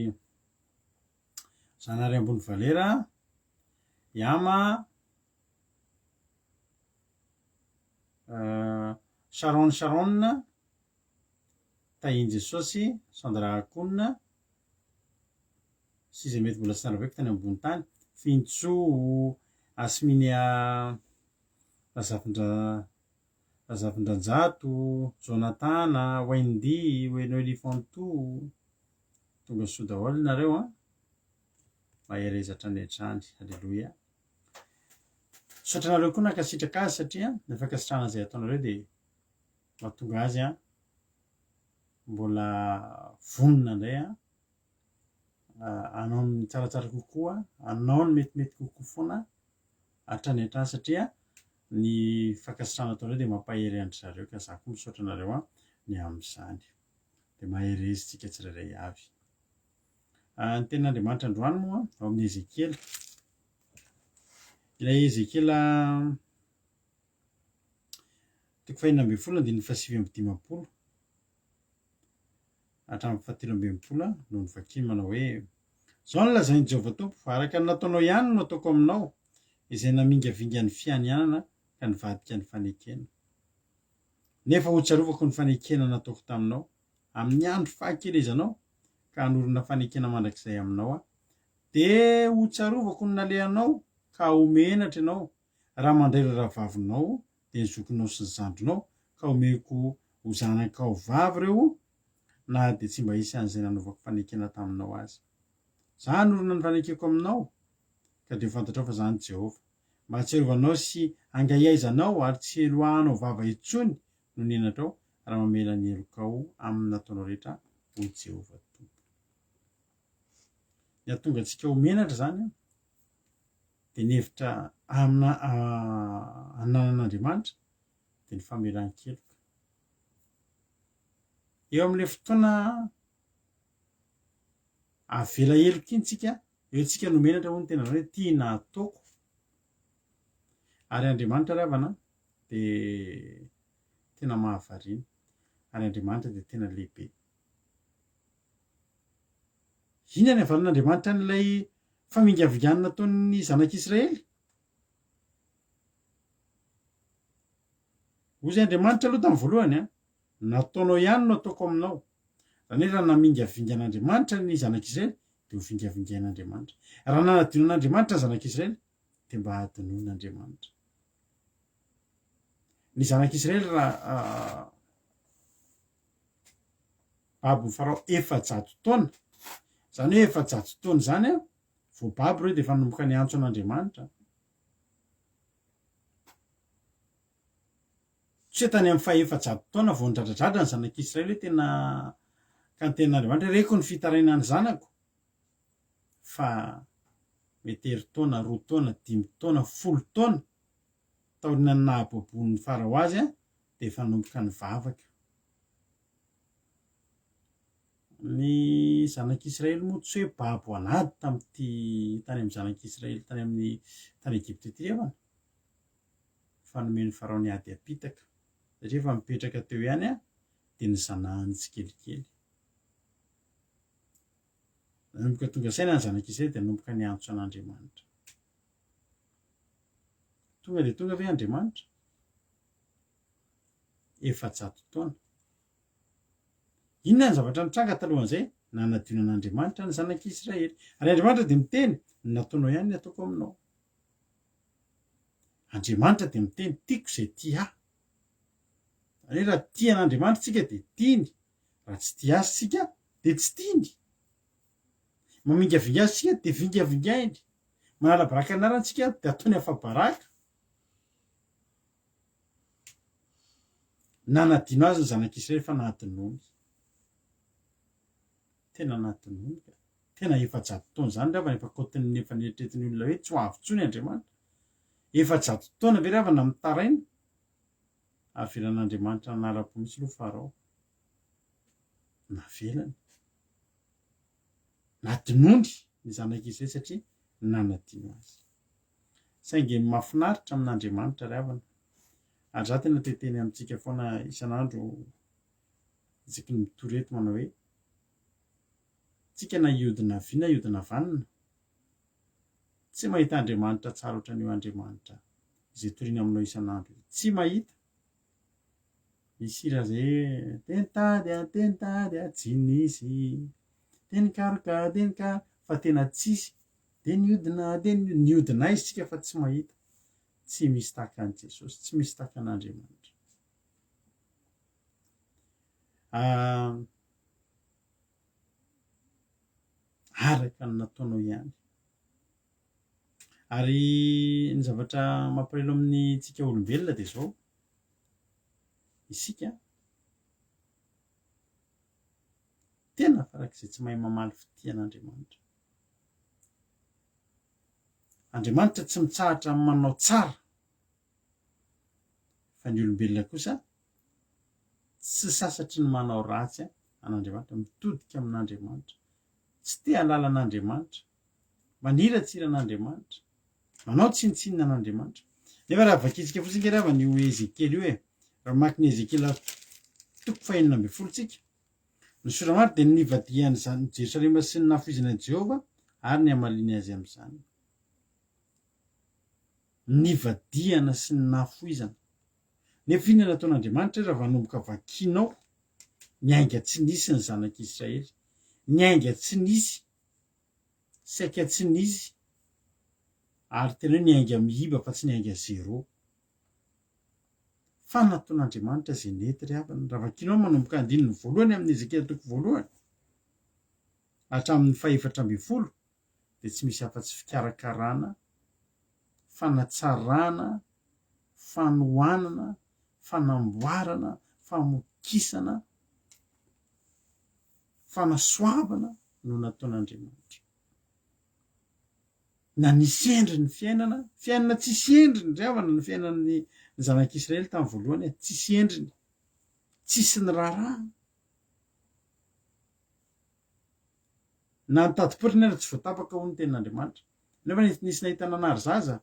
Zanahary Ambony Valera, Yama, Sharon Sharon, Tahin'i Jesosy, Sandra Akona, sy izay mety mbola tsy narabaiko tany ambony tany, Fintsoa, Asminia Razafindra Razafindranjato, Jonathan, Wendy, Wenoelifanto, tonga soa daholo nareo an! Mahereza hatrany hatrany, Aleloia. Misaotra anareo koa nankasitraka azy satria ny fankasitrahana izay ataonareo dia mahatonga azy an mbola vonona indray an hanao ny tsaratsara kokoa, hanao ny metimety kokoa foana hatrany hatrany satria ny fankasitrahana ataonareo dia mampahery an-dry zareo ka za koa misaotra anareo an ny amin'izany. Dia mahereza isika tsirairay avy. Ah, ny tenin'Andriamanitra androany moa ao amin'ny Ezekiela. Ilay Ezekiela toko fahenina ambin'ny folo andininy fahasivy amby dimampolo hatramin'ny fahatelo amby enimpolo no novakiany manao hoe, Izao no lazain'i Jehovah Tompo, araka ny nataonao ihany no ataoko aminao, izay namingavinga ny fianianana ka nivadika ny fanekena. Nefa hotsarovako ny fanekena nataoko taminao, amin'ny andro fahakelezanao, ka hanorina fanekena mandrakizay aminao aho. Dia hotsarovako ny nalehanao, ka ho menatra ianao, raha mandray ireo rahavavinao, dia ny zokinao sy ny zandrinao, ka homeko ho zanakao vavy ireo, na dia tsy mba isan'izay nanaovako fanekena taminao aza. Izaho hanorina ny fanekeko aminao, ka dia ho fantatrao fa Izaho no Jehovah, mba hahatsiarovanao sy hangahiaizanao ary tsy heloahanao vava intsony no nenatrao, raha mamela ny helokao amin'ny nataonao rehetra, hoy Jehovah Tompo. Ny hahatonga antsika ho menatra izany dia ny hevitra amina ananan'Andriamanitra dia ny famelan-keloka. Eo amin'ilay fotoana avela heloka iny tsika, eo tsika no menatra hoy ny tena hoe tiana ataoko. Ary Andriamanitra ry havana dia tena mahavariana. Ary Andriamanitra dia tena lehibe. Inona ny havalin'Andriamanitra an'ilay famingavingana nataon'ny zanak'Israely? Hoy izay Andriamanitra aloha tamin'ny voalohany an, nataonao ihany no ataoko aminao. Izany hoe raha namingavinga an'Andriamanitra ny zanak'Israely dia ho vingavingain'Andriamanitra. Raha nanadino an'Andriamanitra ny zanak'Israely dia mba hadinoin'Andriamanitra. Ny zanak'Israely raha babon'i Farao 400 taona, izany hoe 400 taona izany an, vao babo ireo dia efa nanomboka niantso an'Andriamanitra. Tsy hoe tany amin'ny faha-efajato taona vao nidradradradra ny zanak'Israely hoe tena ka ny tenin'Andriamanitra hoe reko ny fitarainan'ny zanako fa mety herintaona, roa taona, dimy taona, folo taona taorian'ny nahaboaboan'ny Farao azy dia efa nanomboka nivavaka. Ny zanak'Israely moa tsy hoe babo an'ady tamin'ity tany amin'ny zanak'Israely tany amin'ny tany Egypta ity havana fa nomen'i Farao ny ady apitaka satria efa mipetraka teo ihany dia nozanahany tsikelikely. Nanomboka tonga saina ny zanak'Israely dia nanomboka niantso an'Andriamanitra. Tonga dia tonga ve Andriamanitra? 400 taona. Inona ny zavatra nitranga talohan'izay? Nanadino an'Andriamanitra ny zanak'Israely. Ary Andriamanitra dia miteny, ny nataonao ihany ny ataoko aminao. Andriamanitra dia miteny, tiako izay tia ahy. Izany hoe raha tia an'Andriamanitra isika dia tiany, raha tsy tia azy isika dia tsy tiany. Mamingavinga azy isika dia vingavingainy. Manala baraka ny anarany isika dia ataony afa-baraka. Nanadino azy ny zanak'Israely fa nahadinoiny. Tena nahadinoiny ka. Tena 400 taona izany ry havana efa kaotin'ny efa neritreretin'ny olona hoe tsy ho avy intsony Andriamanitra. 400 taona ve ry havana mitaraina? Avelan'Andriamanitra hanara-po mihitsy aloha Farao. Navelany. Nadinoiny ny zanak'Israely satria nanadino azy. Saingy ny mahafinaritra amin'Andriamanitra ry havana. Ary za tena te hiteny amintsika foana isan'andro isaky ny mitory eto manao hoe tsika na hiodina havia na hiodina havanana tsy mahita Andriamanitra tsara ohatran'io Andriamanitra izay toriana aminao isan'andro io. Tsy mahita. Misy hira zay hoe teny tady a, teny tady a, tsy nisy, teny karoka, teny karoka, fa tena tsisy. Dia niodina, dia niodina aiza tsika fa tsy mahita. Tsy misy tahaka an'i Jesosy, tsy misy tahaka an'Andriamanitra. Ah, araka ny nataonao ihany. Ary ny zavatra mampalahelo amin'ny tsika olombelona dia izao, isika tena farak'izay tsy mahay mamaly fitia an'Andriamanitra. Andriamanitra tsy mitsahatra amin'ny manao tsara, fa ny olombelona kosa tsy sasatry ny manao ratsy an'Andriamanitra, mitodika amin'Andriamanitra, tsy te hahalala an'Andriamanitra, maniratsira an'Andriamanitra, manao tsinontsinona an'Andriamanitra. Nefa raha vakintsika fotsiny kely havana io Ezekiela io e, raha mamaky ny Ezekiela toko fahenina ambin'ny folo tsika, Ny soratra maro dia ny nivadihan'izany Jerosalema sy ny nahafoizany an'i Jehovah ary ny hamaliany azy amin'izany. Nivadihana sy ny nahafoizana. Nefa inona nataon'Andriamanitra raha vanomboka vakinao ny ainga tsy nisy ny zanak'Israely? Ny ainga tsy nisy, saika tsy nisy, ary tena hoe ny ainga miiba fa tsy ny ainga zéro. Fa nataon'Andriamanitra izay nety ry havana. Raha vakinao manomboka andininy voalohany amin'ny Ezekiela toko voalohany hatramin'ny fahefatra ambin'ny folo dia tsy misy afa-tsy fikarakarana, fanatsarana, fanohanana, fanamboarana, famokisana, fanasoavana no nataon'Andriamanitra. Nanisy endriny ny fiainana, fiainana tsisy endriny ry havana ny fiainan'ny zanak'Israely tamin'ny voalohany e, tsisy endriny, tsisy niraharaha. Na ny tadim-poriny aza tsy voatapaka hoy ny tenin'Andriamanitra. Nefa nisy nisy nahita nanary zaza,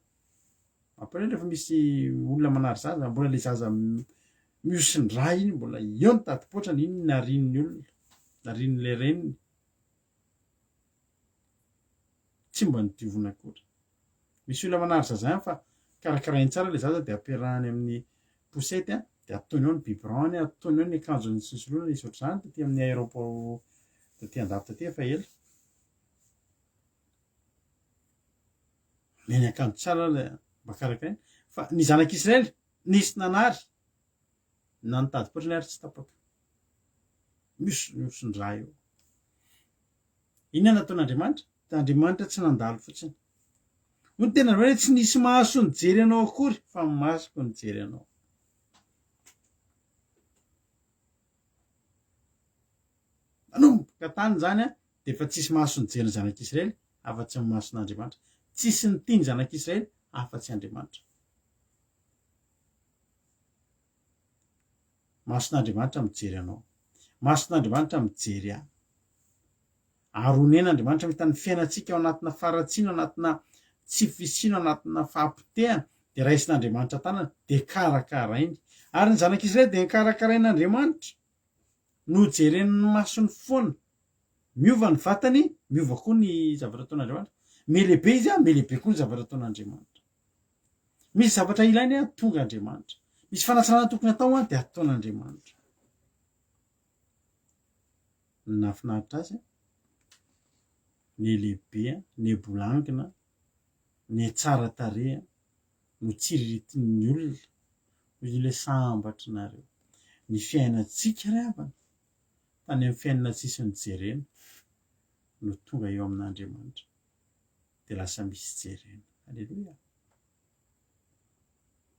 mampalahelo rehefa misy olona manary zaza, mbola le zaza mihosin-drà iny mbola eo ny tadim-potrany, iny narian'ny olona, narian'ilay reniny. Tsy mba nodiovina akory. Misy olona manary zaza ihany fa karakarainy tsara ilay zaza dia ampiarahany amin'ny poussette dia ataony ao ny biberon-ny, ataony ao ny akanjony sy ny solony, nisy ohatr'izany taty amin'ny aéroport taty andafy taty efa ela. Omeny akanjo tsara ilay mba karakarainy. Fa ny zanak'Israely nisy nanary na ny tadim-potrany ary tsy tapaka. Misy mihosin-drà eo. Inona no nataon'Andriamanitra? Andriamanitra tsy nandalo fotsiny. Hoy ny tenin'Andriamanitra hoe tsy nisy maso nijery anao akory fa ny masoko nijery anao. Nanomboka tany izany dia efa tsisy maso nijery ny zanak'Israely afa-tsy ny mason'Andriamanitra. Tsisy nitia ny zanak'Israely afa-tsy Andriamanitra. Mason'Andriamanitra mijery anao. Mason'Andriamanitra mijery ahy. Ary onena Andriamanitra mahita ny fiainantsika ao anatina faharatsiana, ao anatina tsy fisiana, ao anatina fahapotehana, dia raisin'Andriamanitra tanana, dia karakarainy. Ary ny zanak'Israely dia nokarakarain'Andriamanitra. Nojeren'ny masony foana. Miova ny vatany, miova koa ny zavatra ataon'Andriamanitra. Mihalehibe izy, mihalehibe koa ny zavatra ataon'Andriamanitra. Misy zavatra ilainy an, tonga Andriamanitra. Misy fanatsarana tokony atao an, dia ataon'Andriamanitra. Ny nahafinaritra azy an, ny lehibe an, ny bolangina, ny tsara tarehy an, no tsiriritin'ny olona. Hoy ilay sambatra nareo. Ny fiainantsika ry havana, tany amin'ny fiainana tsisy nijerena, no tonga eo amin'Andriamanitra. Dia lasa misy jerena. Aleloia.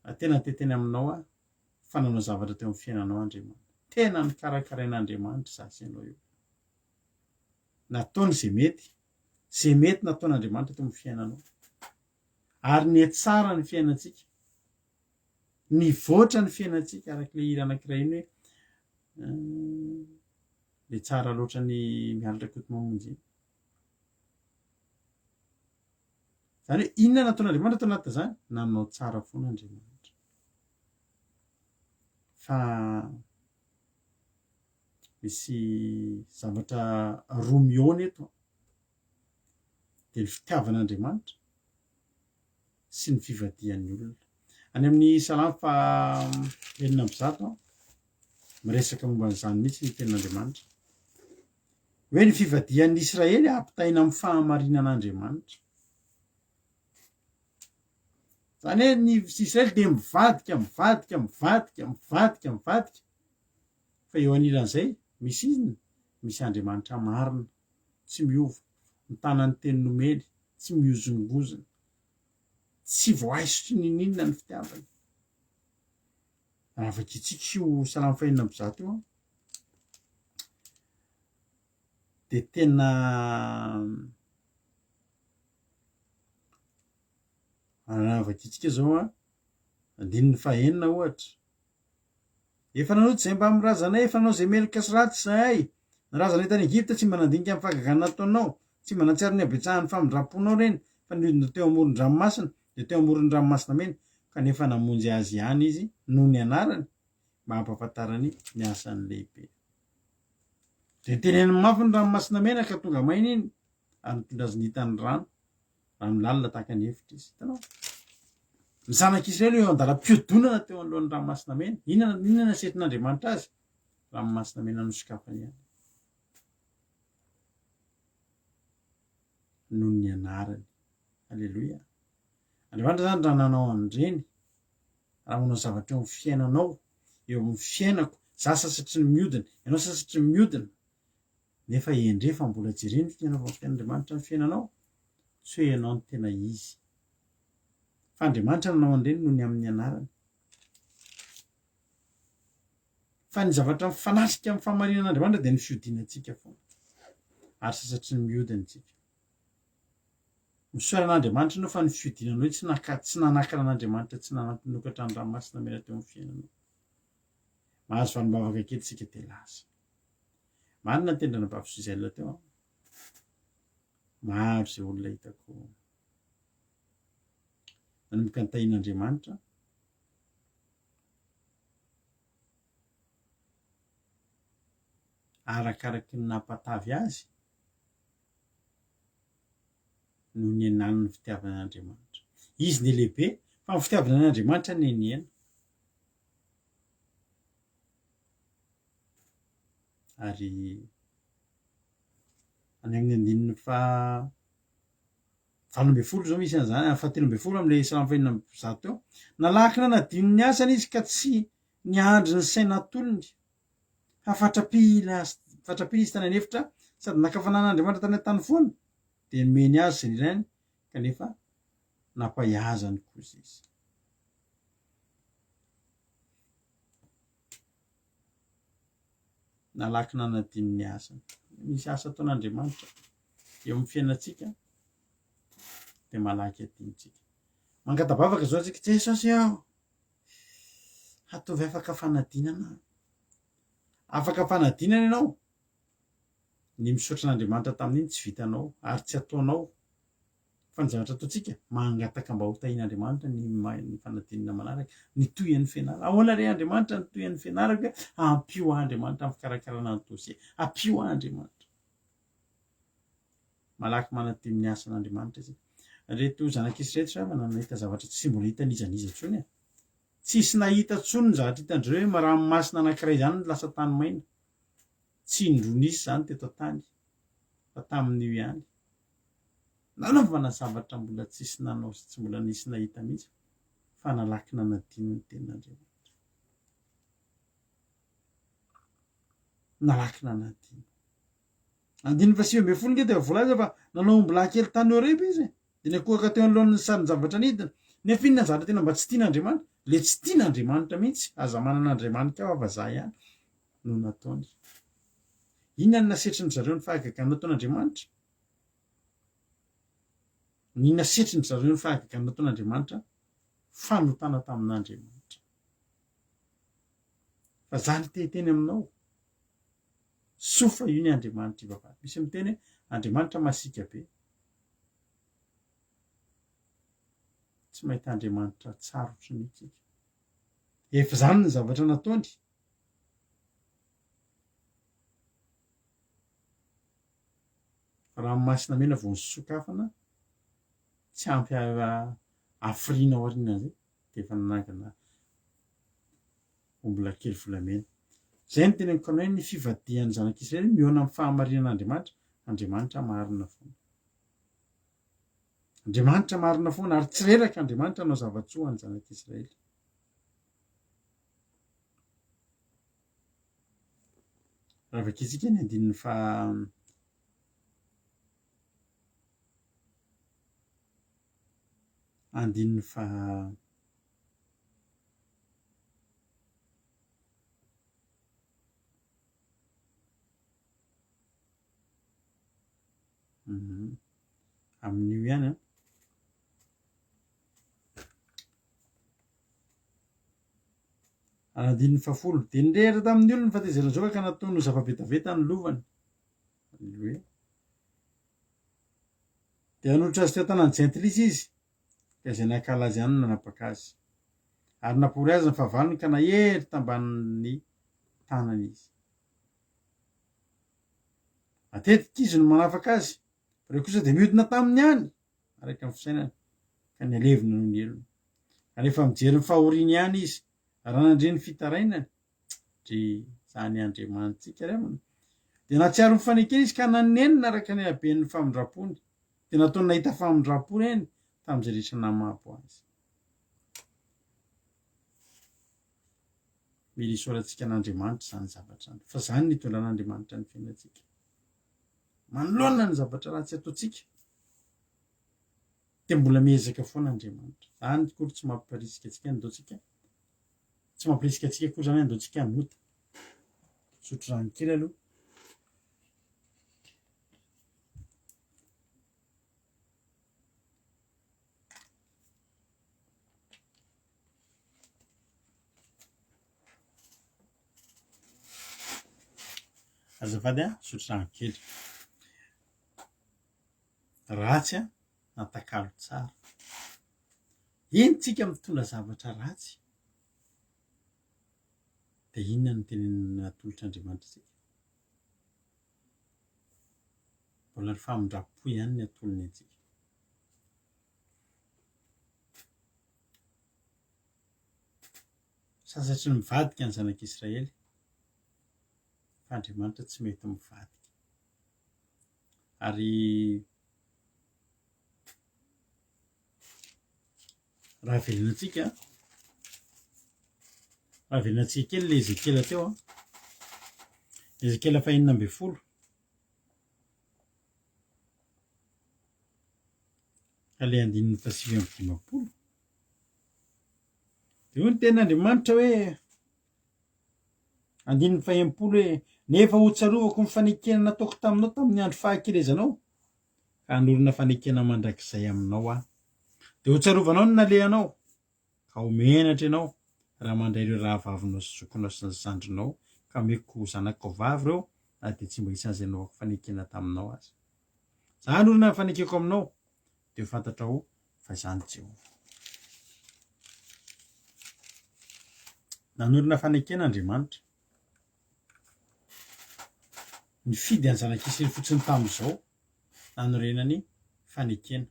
Raha tena te teny aminao aho fa nanao zavatra teo amin'ny fiainanao Andriamanitra. Tena nokarakarain'Andriamanitra izaho sy ianao io. Nataony izay mety. Izay mety nataon'Andriamanitra teo amin'ny fiainanao. Ary nihatsara ny fiainantsika. Nivoatra ny fiainantsika araka ilay hira anankiray iny hoe ilay tsara loatra ny Mialy Rakotomamonjy iny. Izany hoe inona nataon'Andriamanitra tao anatin'izany? Nanao tsara foana Andriamanitra. Fa misy zavatra roa mihaona eto dia ny fitiavan'Andriamanitra sy ny fivadihan'ny olona. Any amin'ny Salamo faha 106, miresaka momba an'izany mihitsy ny tenin'Andriamanitra. Hoe ny fivadihan'ny Israely ampitaina amin'ny fahamarinan'Andriamanitra. Izany hoe ny Israely dia mivadika, mivadika, mivadika, mivadika, mivadika. Fa eo anilan'izay misy inona? Misy Andriamanitra marina, tsy miova, mitana ny teny nomeny, tsy mihozongozona, tsy voaisotry n'inon'inona ny fitiavany. Raha vakintsika io Salamo fahenina 106 io an, dia tena raha vakintsika zao an, andininy fahenina ohatra, Efa nanota izay mbamin'ny razanay, efa nanao izay meloka sy ratsy izahay. Ny razanay tany Egypta tsy mba nandinika ny fahagagana nataonao, tsy mba nahatsiaro ny habetsahan'ny famindram-ponao ireny, fa nihodina teo amoron-dranomasina, dia teo amoron'ny Ranomasina Mena, kanefa namonjy azy ihany Izy noho ny anarany, mba hampahafantarany ny asany lehibe. Dia noteneniny mafy ny Ranomasina Mena ka tonga maina iny, ary nitondra azy nita ny rano. Rano lalina tahaka ny efitra izy. Hitanao? Ny zanak'Israely eo an-dalam-piodonana teo anoloan'ny Ranomasina Mena. Inona, inona nasetrin'Andriamanitra azy? Ranomasina Mena nosokafany ihany. Noho ny anarany. Aleloia. Andriamanitra zany raha nanao an'ireny, raha manao zavatra eo amin'ny fiainanao, eo amin'ny fiainako, za sasatry ny miodina, ianao sasatry ny miodina, Nefa endre fa mbola jereny ny fiainana fiainan'Andriamanitra ny fiainanao, tsy hoe ianao no tena izy. Fa Andriamanitra nanao an'ireny noho ny amin'ny anarany. Fa ny zavatra mifanatrika amin'ny fahamarinan'Andriamanitra dia ny fiodinantsika foana. Ary sasatry ny miodina isika. Misaora an'Andriamanitra ianao fa ny fiodinanao tsy naka tsy nanakana an'Andriamanitra tsy nanokatra ny ranomasina mena teo amin'ny fiainanao. Mahazo valim-bavaka kely isika dia lasa. Marina ny tenin-dRanabavy Gisèle teo an. Maro izay olona hitako nanomboka ny tahian'Andriamanitra. Arakaraky ny nampatavy azy no nihenany ny fitiavana an'Andriamanitra. Izy ny lehibe fa ny fitiavana an'Andriamanitra no nihena. Ary any amin'ny andininy faha 18 izao misy an'izany, fahatelo ambin'ny folo amin'ilay salamo fahenina amby zato teo. Nalaky nanadino ny asany izy ka tsy niandry ny saina atolony, fa fatra-pila azy, fatra-pila izy tany an'efitra sady naka fananan'Andriamanitra tany an-tany foana, dia nomeny azy izay nilainy, kanefa nampahiazany kosa izy. Nalaky nanadino ny asany. Misy asa ataon'Andriamanitra eo amin'ny fiainantsika dia malaky adinontsika. Mangata-bavaka izao tsika, Jesosy ô, ataovy afaka fanadinana aho. Afaka fanadinana ianao, ny misaotra an'Andriamanitra tamin'iny tsy vitanao ary tsy ataonao Fa ny zavatra ataontsika, mangataka mba ho tahian'Andriamanitra ny ny fanadinana manaraka, ny tohian'ny fianarana. Ahoana re Andriamanitra ny tohian'ny fianarako? Ampio ahy Andriamanitra amin'ny fikarakarana ny dossier. Ampio ahy Andriamanitra. Malaky manadino ny asan'Andriamanitra izy. Reto zanak'Israely ireto havana nahita zavatra tsy mbola hitan'iza n'iza intsony e. Tsisy nahita intsony ny zavatra hitan-dry zareo hoe ranomasina anankiray izany lasa tany maina. Tsy indroa nisy izany teto an-tany fa tamin'io ihany. Nanaovana zavatra mbola tsisy nanao sy tsy mbola nisy nahita mihitsy fa nalaky nanadino ny tenin'Andriamanitra. Nalaky nanadino. Andininy faha-19 nge dia voalaza fa nanao ombilahy kely tany Horeba izy e. Dia niankohoka teo anoloan'ny sarin-javatra nidina. Nefa inona ny zavatra tena mba tsy tian'Andriamanitra? Ilay tsy tian'Andriamanitra mihitsy, aza manana Andriamanitra ao fa za ihany no nataony. Inona no nasetrin-dry zareo ny fahagagana nataon'Andriamanitra? Ny nasetrin-dry zareo ny fahagagana nataon'Andriamanitra, fanotana tamin'Andriamanitra. Fa za ny te hiteny aminao, soa fa io ny Andriamanitra ivavahana. Misy miteny hoe Andriamanitra masiaka be. Tsy mahita Andriamanitra tsara ohatran'io tsika. Efa izany ny zavatra nataony. Ranomasina mena vao nisokafana, tsy ampy hafiriana aorianan'izay dia efa nanangana ombilahy kely volamena. Izay no teneniko anao hoe ny fivadihan'ny zanak'Israely mihaona amin'ny fahamarinan'Andriamanitra, Andriamanitra marina foana. Andriamanitra marina foana ary tsy reraka Andriamanitra hanao zava-tsoa ho an'ny zanak'Israely. Raha vakintsika ny andininy faha andininy faha Amin'io ihany an. Andininy fahafolo. Dia nirehitra tamin'ny olony ny fahatezeran'i Jehovah ka nataony ho zava-betaveta ny lovany. Aleloia. Dia nanolotra azy teo an-tanan'ny jentilisa izy, ka izay nankahala azy ihany no nanapaka azy. Ary nampahory azy ny fahavalony ka nahery tambanin'ny tanany izy. Matetika izy no manafaka azy, fa ireo kosa dia mihodina taminy ihany, araka ny fisainany, ka nihalevona noho ny helony. Ka rehefa mijery ny fahoriany ihany izy, raha nandre ny fitarainany, dry izany Andriamanitsika ry havana, dia nahatsiaro ny fanekena izy ka nanenina araka ny haben'ny famindrampony, dia nataony nahita famindrampo ireny tamin'izay rehetra namabo azy. Mila isaorantsika an'Andriamanitra izany zavatra izany, fa izany no itondran'Andriamanitra ny fiainantsika. Manoloana ny zavatra ratsy ataontsika, dia mbola miezaka foana Andriamanitra. Izany akory tsy mampirisika antsika handao antsika, tsy mampirisika antsika akory izany handao antsika hanota. Misotro rano kely aloha. Azafady a, misotro rano kely. Ratsy a, natakalo tsara. Eny tsika mitondra zavatra ratsy, dia inona no tenenina atolotr'Andriamanitra antsika? Mbola ny famindram-po ihany ny atolony antsika. Sasatry ny mivadika ny zanak'Israely, fa Andriamanitra tsy mety mivadika. Ary raha avelenantsika, raha avelenantsika kely ilay Ezekiela teo an, Ezekiela fahenina ambin'ny folo, ka ilay andininy fahasivy amby dimampolo. Dia hoy ny tenin'Andriamanitra hoe, andininy fahenimpolo hoe, Nefa hotsarovako ny fanekena nataoko taminao tamin'ny andro fahakelezanao, ka hanorina fanekena mandrakizay aminao aho. Dia hotsarovanao ny nalehanao, ka ho menatra ianao raha mandray ireo rahavavinao sy zokinao sy ny zandrinao, ka omeko ho zanakao vavy ireo, na dia tsy mba isan'izay nanaovako fanekena taminao aza. Izaho hanorina ny fanekeko aminao, dia ho fantatrao fa izaho no Jehovah. Nanorina fanekena Andriamanitra. Nifidy an'ny zanak'Israely fotsiny tamin'izao nanorenany fanekena.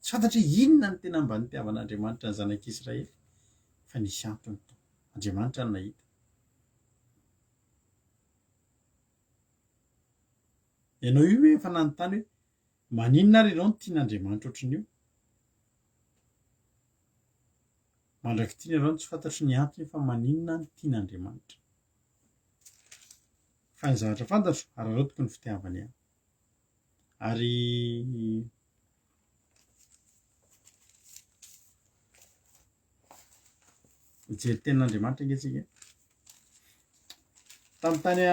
Tsy fantatra hoe inona no tena mba nitiavan'Andriamanitra ny zanak'Israely fa nisy antony tao. Andriamanitra no nahita. Ianao io ve efa nanontany hoe Maninona ary ianao no tian'Andriamanitra ohatran'io? Mandrak'ity nareo no tsy fantatro ny antony fa maninona no tian'Andriamanitra. Fa ny zavatra fantatro, araraotiko ny fitiavany ahy. Ary mijery tenin'Andriamanitra ange tsika. Tamin'ny tany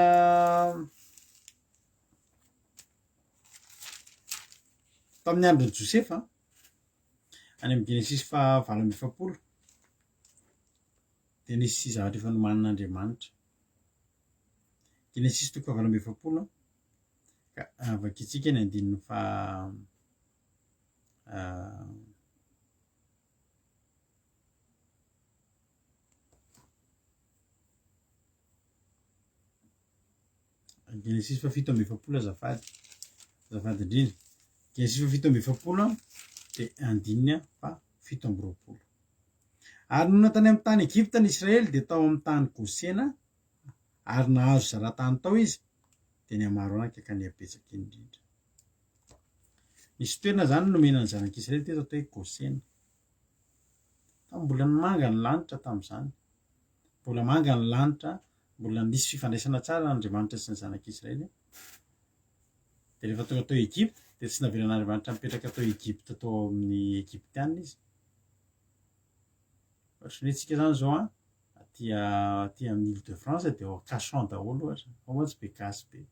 Tamin'ny andron'i Josefa, any amin'ny Genesisy faha 48, dia nisy zavatra efa nomanin'Andriamanitra. Genesisy toko faha 48, ka vakintsika ny andininy faha Genesisy faha 47 azafady. Azafady indrindra. Genesisy faha 47 dia andininy faha 27. Ary nonina tany amin'ny tany Egypta ny Israely dia tao amin'ny tany Gosena ary nahazo zaratany tao izy dia nihamaro anaka ka nihabetsaka indrindra. Nisy toerana izany nomena ny zanak'Israely teto atao hoe Gosena. Fa mbola manga ny lanitra tamin'izany. Mbola manga ny lanitra, mbola nisy fifandraisana tsara Andriamanitra sy ny zanak'Israely. Dia rehefa tonga tao Egypta, dia tsy navelan'Andriamanitra nipetraka tao Egypta tao amin'ny Egyptiana izy. Ohatran'ny hoe tsika izany izao an, aty aty amin'ny Ile de France dia ao Cachan daholo ohatra, ao mantsy be gasy be.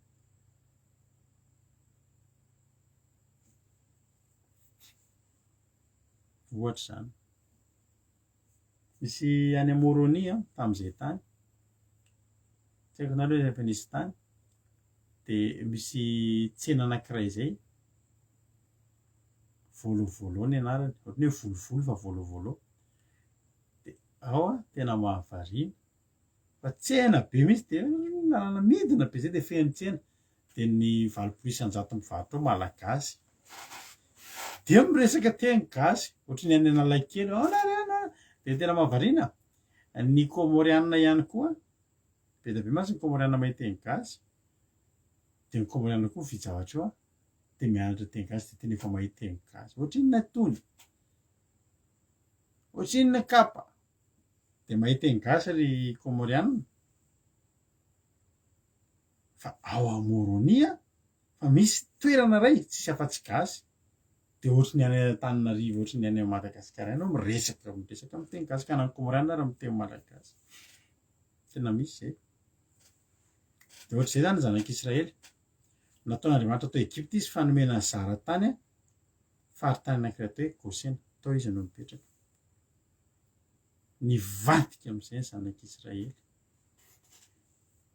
Ohatra izany. Misy any Moroni an, tamin'izay tany. Tsy haiko nareo rehefa nisy tany. Dia misy tsena anankiray izay. Volovolo ny anarany. Ohatran'ny hoe volovolo fa volovolo. Dia ao an, tena mahavariana. Fa tsena be mihitsy dia lalana midina be izay dia feno tsena. Dia ny 80% mivarotra ao malagasy. Dia miresaka teny gasy, ohatry ny any Analakely, ahoana ary an an! Dia tena mahavariana, ny Kômôrianina ihany koa, be dia be mantsy ny Kômôrianina mahay teny gasy, dia ny Kômôrianina koa mividy zavatra eo an, dia mianatra teny gasy, dia tena efa mahay teny gasy. Ohatrinona itony? Ohatrinona kapa? Dia mahay teny gasy ry Kômôrianina. Fa ao Amoronia fa misy toerana iray tsisy afa-tsy gasy dia ohatry ny any Antananarivo ohatry ny any Madagasikara ihany ao miresaka miresaka amin'ny teny gasy ka na ny Komoriana ary miteny malagasy. Tena misy izay. Dia ohatr'izay izany ny zanak'Israely. Nataon'Andriamanitra tao Egypta izy fa nomena zaratany faritany anankiray atao hoe Gosena. Tao izy no nipetraka. Nivadika amin'izay ny zanak'Israely.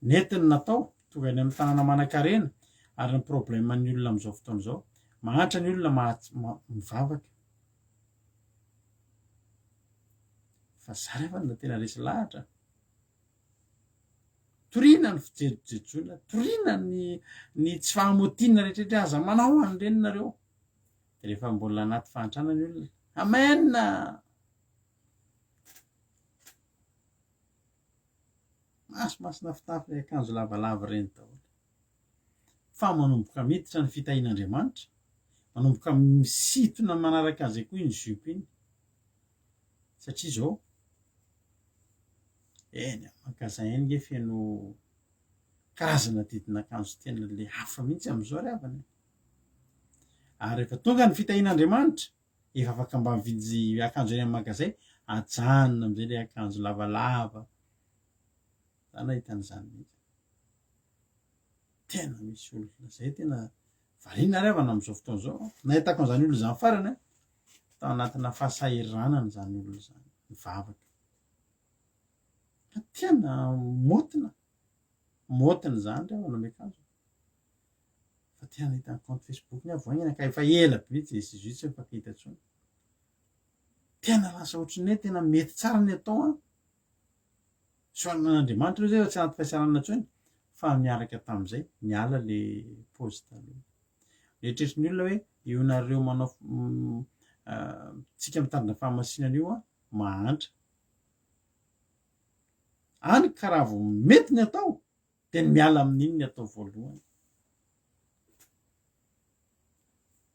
Nentiny natao, tonga any amin'ny tanàna manankarena, ary ny problème ny olona amin'izao fotoana izao, mahantra ny olona mivavaka. Fa za refa no tena resy lahatra. Torina ny fijejojejoana, torina ny ny tsy fahamotiana rehetrarehetra, aza manao an'ireny nareo. De rehefa mbola anaty fahantrana ny olona, amen! Masimasina fitafy ilay akanjo lavalava ireny daholo. Fa manomboka miditra ny fitahian'Andriamanitra, manomboka misintona manaraka an'izay koa iny jupe iny. Satria izao, eny amin'ny magasin eny nge feno karazana didin'akanjo tena le hafa mihitsy amin'izao ry havana e. Ary rehefa tonga ny fitahian'Andriamanitra, efa afaka mba mividy akanjo eny amin'ny magazay, ajanona amin'izay ilay akanjo lavalava. Za nahita an'izany mihitsy. Tena misy olona zay tena variana ary havana amin'izao fotoana izao. Nahitako an'izany olona izany farany an, tao anatina fahasahiranana izany olona izany, nivavaka. Fa tena maotina, maotina izany ry havana miakanjo. Fa tena nahita ny compte Facebook-ny aho vao haingana ka efa ela be mihitsy izy io tsy mifankahita intsony. Tena lasa ohatran'ny hoe tena mety tsara ny atao an. Soanina an'Andriamanitra aloha zay fa tsy anaty fahasahiranana intsony fa niaraka tamin'izay niala le paozy taloha. Eritreritry ny olona hoe io nareo manao tsika mitandrina fahamasinana io an mahantra. Any ka raha vao mety ny atao dia ny miala amin'iny ny atao voalohany.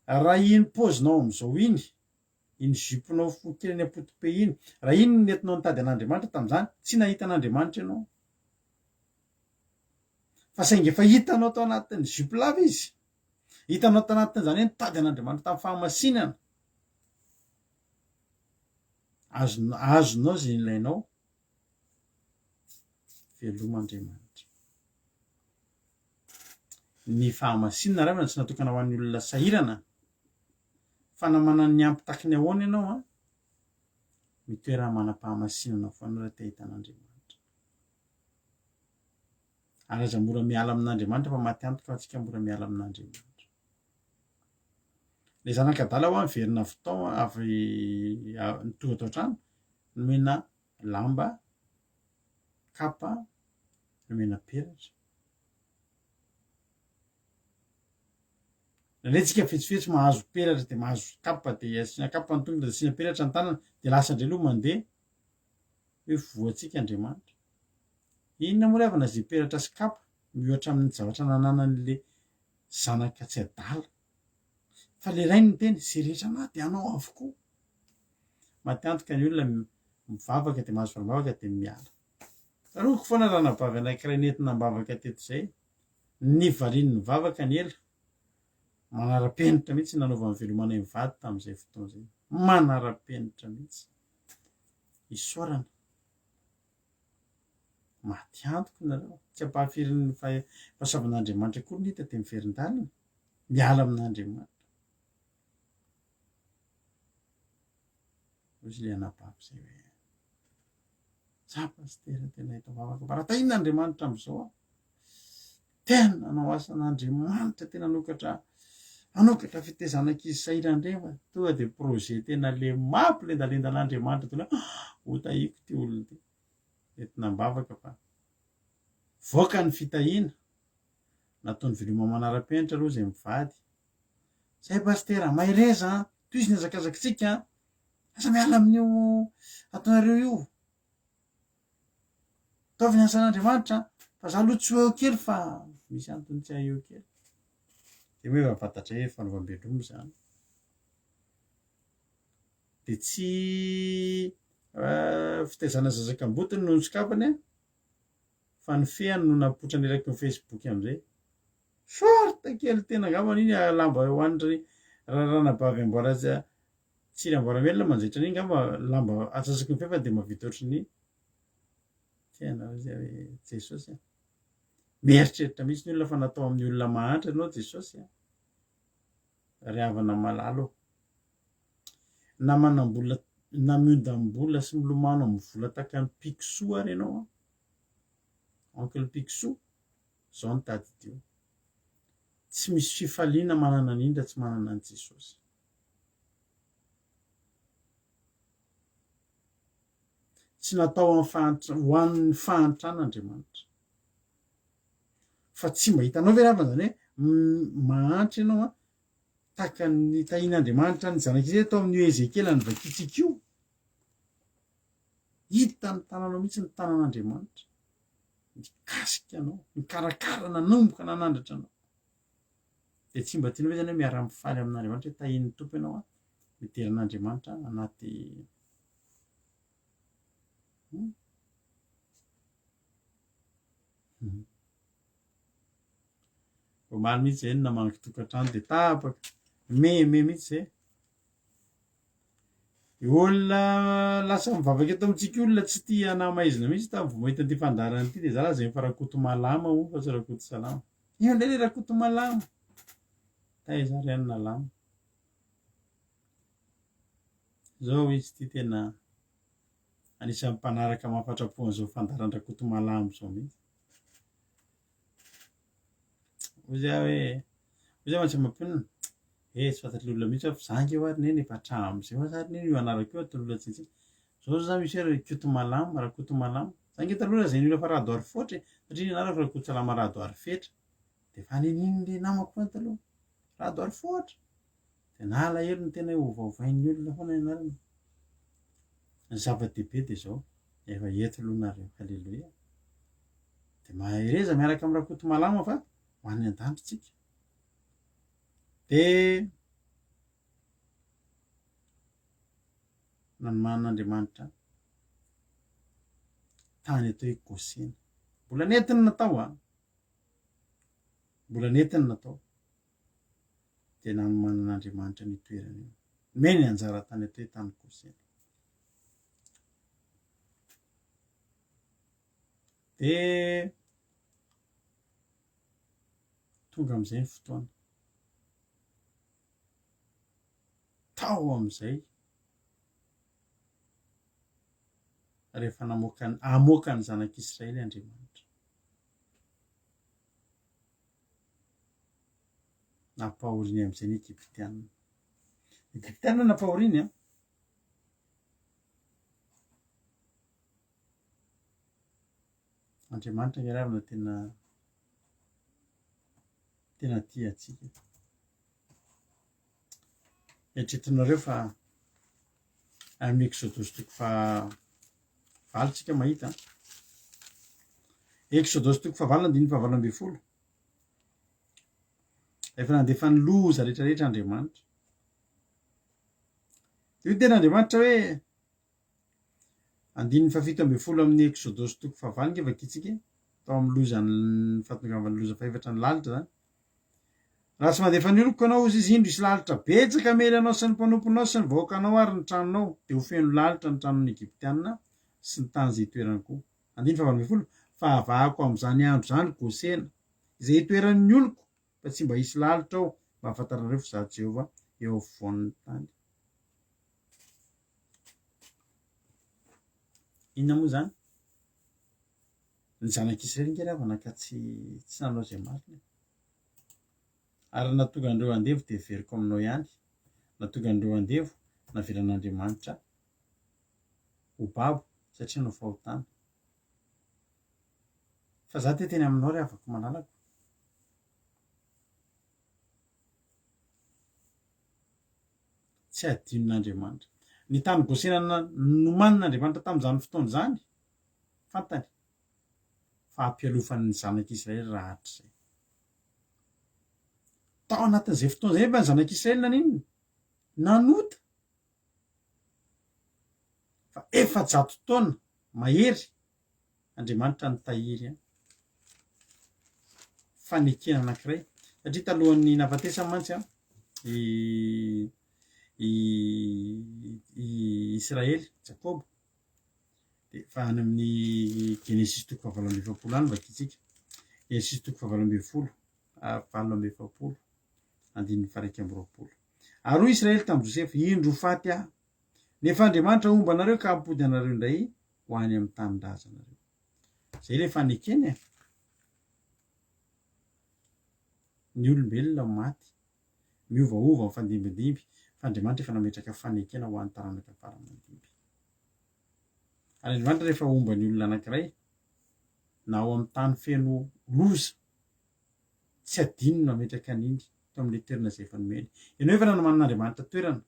Raha iny paozinao amin'izao iny, iny jupe-nao fohy kely any am-poto-pe iny, raha iny no nentinao nitady an'Andriamanitra tamin'izany, tsy nahita an'Andriamanitra ianao. Fa saingy efa hitanao tao anatin'ny jupe lava izy. Hitanao tao anatin'izany hoe nitady an'Andriamanitra tamin'ny fahamasinana. Azonao, azonao izay ilainao. Veloma Andriamanitra. Ny fahamasinana ravina tsy natokana ho an'ny olona sahirana. Fa na manana ny ampy taky ny ahoana ianao an, mitoera manam-pahamasinana foana raha te hahita an'Andriamanitra. Ary aza mora miala amin'Andriamanitra fa maty antoka antsika mora miala amin'Andriamanitra. Ilay zanak'adala hoa niverina avy tao avy tonga tao an-trano, nomena lamba, kapa, nomena peratra. Indraindray tsika fetsifetsy mahazo peratra dia mahazo kapa dia asiana kapa ny tongotra dia asiana peratra ny tanana dia lasa indray aloha mandeha hoe voantsika Andriamanitra. Inona moa ry havana izay peratra sy kapa mihoatra amin'ny zavatra nananan'le zanaka tsy adala. Fa le rainy niteny izay rehetra anah dia anao avokoa. Maty antoka ny olona mivavaka dia mahazo valim-bavaka dia miala. Tsaroako foana ranabavy anankiray nentina am-bavaka teto izay, nivarian'ny vavaka ny ela, manara-penitra mihitsy nanaovany veloma anay mivady tamin'izay fotoana izay, manara-penitra mihitsy. Isaorana. Maty antoka nareo, tsy ampahafirin'ny fahasoavan'Andriamanitra akory ny hita dia miverin-dalana, miala amin'Andriamanitra. Hoy izy ilay anabavy izay hoe, Za pasitera tena eto am-bavaka fa raha tahian'Andriamanitra amin'izao aho, tena hanao asan'Andriamanitra, tena hanokatra hanokatra fitaizana ankizy sahirana indray fa tonga dia projet tena le mampilendalenda an'Andriamanitra daholo hoe ho tahiako ity olona ity. Entina am-bavaka fa voaka ny fitahiana, nataony veloma manara-penitra aloha izay mivady. Zay pasitera, mahereza an, tohizo ny hazakazakitsika an. Aza miala amin'io ataonareo io. Ataovy ny asan'Andriamanitra fa za aloha tsy ho eo kely fa misy antony tsy ahy eo kely. Dia moa efa fantatray hoe fanaovam-beloma izany. Dia tsy fitaizana zaza kambotiny no nosokafany an, fa ny fehany no napoitrany eraky ny Facebook amin'izay. Short kely tena angambany iny lamba ho an'ny ranabavy amboara Tsiry amboaramelona manjaitra an'iny angamba lamba atsasaky ny fefany dia mahavita ohatry ny tena hoe Jesosy a. Mieritreritra mihitsy ny olona fa natao amin'ny olona mahantra ianao Jesosy a. Ry havana malala ô. Na manam-bola na miondam-bola sy milomano amin'ny vola tahaka an'i Picsou ary ianao an. Oncle Picsou, izao no tadidio. Tsy misy fifaliana manana an'iny raha tsy manana an'i Jesosy. Tsy natao amin'ny fahantra, ho an'ny fahantrana Andriamanitra. Fa tsy mba hitanao ve ravana izany hoe mahantra ianao an, tahaka ny tahian'Andriamanitra ny zanak'Israely tao amin'io Ezekiela novakintsika io. Hitan'ny tananao mihitsy ny tanan'Andriamanitra. Nikasika anao, nikarakara, nanomboka nanandratra anao. Dia tsy mba tianao ve izany hoe miara-mifaly amin'Andriamanitra hoe tahian'ny Tompo ianao an, midera an'Andriamanitra anaty hmm? Hmm. Omaly mihitsy zay no namangy tokantrano dia tapaka. Meme mihitsy zay. Olona lasa mivavaka eto amintsika olona tsy tia anamaizina mihitsy tamin'ny vao mahita an'ity fandaharana ity dia za lazainy fa Rakotomalama hono fa tsy Rakotosalama. Io indray le Rakotomalama. Taiza ary any nalama. Zao izy ity tena anisan'ny mpanaraka mahafatra-po an'izao fandaharan-dRakotomalama izao mihitsy. Hoy izy hoe, hoy izy mantsy mampionona, eh tsy fantatry ny olona mihitsy aho fa za ange hoa ry neny efa hatramin'izay hoa za ry neny io anarako io ataon'ny olona tsinontsinona. Zao zao za misy hoe Rakotomalama, Rakotomalama. Za ange taloha lazain'ny olona fa Radoarifoatra e, satria ny anarako Rakotosalama Radoarifetra. Dia efa nenen'ilay namako foana taloha, Radoarifoatra. Dia nalahelo ny tena hoe ovaovain'ny olona foana ny anarana. Ny zava-dehibe dia izao, efa eto aloha nareo, haleloia. Dia mahereza miaraka amin'i Rakotomalama fa ho any an-danitra tsika. Dia nanomanan'Andriamanitra tany atao hoe Gosena. Mbola nentiny natao an. Mbola nentiny natao. Dia nanomanan'Andriamanitra ny toerana io. Nomeny anjara tany atao hoe tany Gosena. Dia tonga amin'izay ny fotoana. Tao amin'izay rehefa namoaka hamoaka ny zanak'Israely Andriamanitra. Nampahoriany amin'izay ny Egyptiana. Ny Egyptiana nampahoriany an. Andriamanitra ange ravina tena tena tia antsika. Eritreretinareo fa amin'ny Eksodosy toko fahavalo tsika mahita. Eksodosy toko fahavalo andininy fahavalo ambin'ny folo. Efa nandefa ny loza rehetrarehetra Andriamanitra. Io tena Andriamanitra hoe Andininy fahafito ambin'ny folo amin'ny Eksodosy toko fahavalo ange vakintsika e, tao amin'ny lozan'ny fahatongavan'ny loza fahefatra ny lalitra izany. Raha tsy mandefa ny oloko ianao, hozy izy, indro hisy lalitra betsaka hamely anao sy ny mpanomponao sy ny vahoakanao ary ny tranonao, dia ho feno lalitra ny tranon'ny Egyptiana sy ny tany izay itoerany koa. Andininy fahavalo ambin'ny folo, Fa havahako amin'izany andro izany Gosena, izay itoeran'ny oloko, fa tsy mba hisy lalitra ao, mba hahafantaranareo fa Izaho Jehovah eo afovoan'ny tany. Inona moa izany? Ny zanak'Israely ange ry havana ka tsy tsy nanao izay marina e. Ary nahatonga an'ireo andevo dia heveriko aminao ihany, nahatonga an'ireo andevo navelan'Andriamanitra ho babo satria nanao fahotana. Fa za te hiteny aminao ry havako malalako. Tsy adinon'Andriamanitra. Ny tany Gosena nomanin'Andriamanitra tamin'izany fotoana izany, fantany fa hampialofany ny zanak'Israely rahatrizay. Tao anatin'izay fotoana izay nefa ny zanak'Israely naninona? Nanota. Fa 400 taona mahery Andriamanitra nitahiry an fanekena anankiray satria talohan'ny nahafatesany mantsy an i i i Israely Jakoba dia efa any amin'ny Genesisy toko fahavalo amby efapolo any vakintsika Genesisy toko fahavalo ambin'ny folo 48 andininy faha 21 ary hoy Israely tamin'i Josefa indro ho faty aho nefa Andriamanitra homba anareo ka hampody anareo indray ho any amin'ny tanindrazanareo. Izay ilay fanekena e. Ny olombelona maty, miovaova mifandimbindimby, fa Andriamanitra efa nametraka fanekena ho an'ny taranaka fara aman-dimby. Ary Andriamanitra rehefa homba ny olona anankiray, na ao amin'ny tany feno loza, tsy adino ny mametraka an'iny teo amin'ilay toerana izay efa nomeny. Ianao efa nanomanin'Andriamanitra toerana,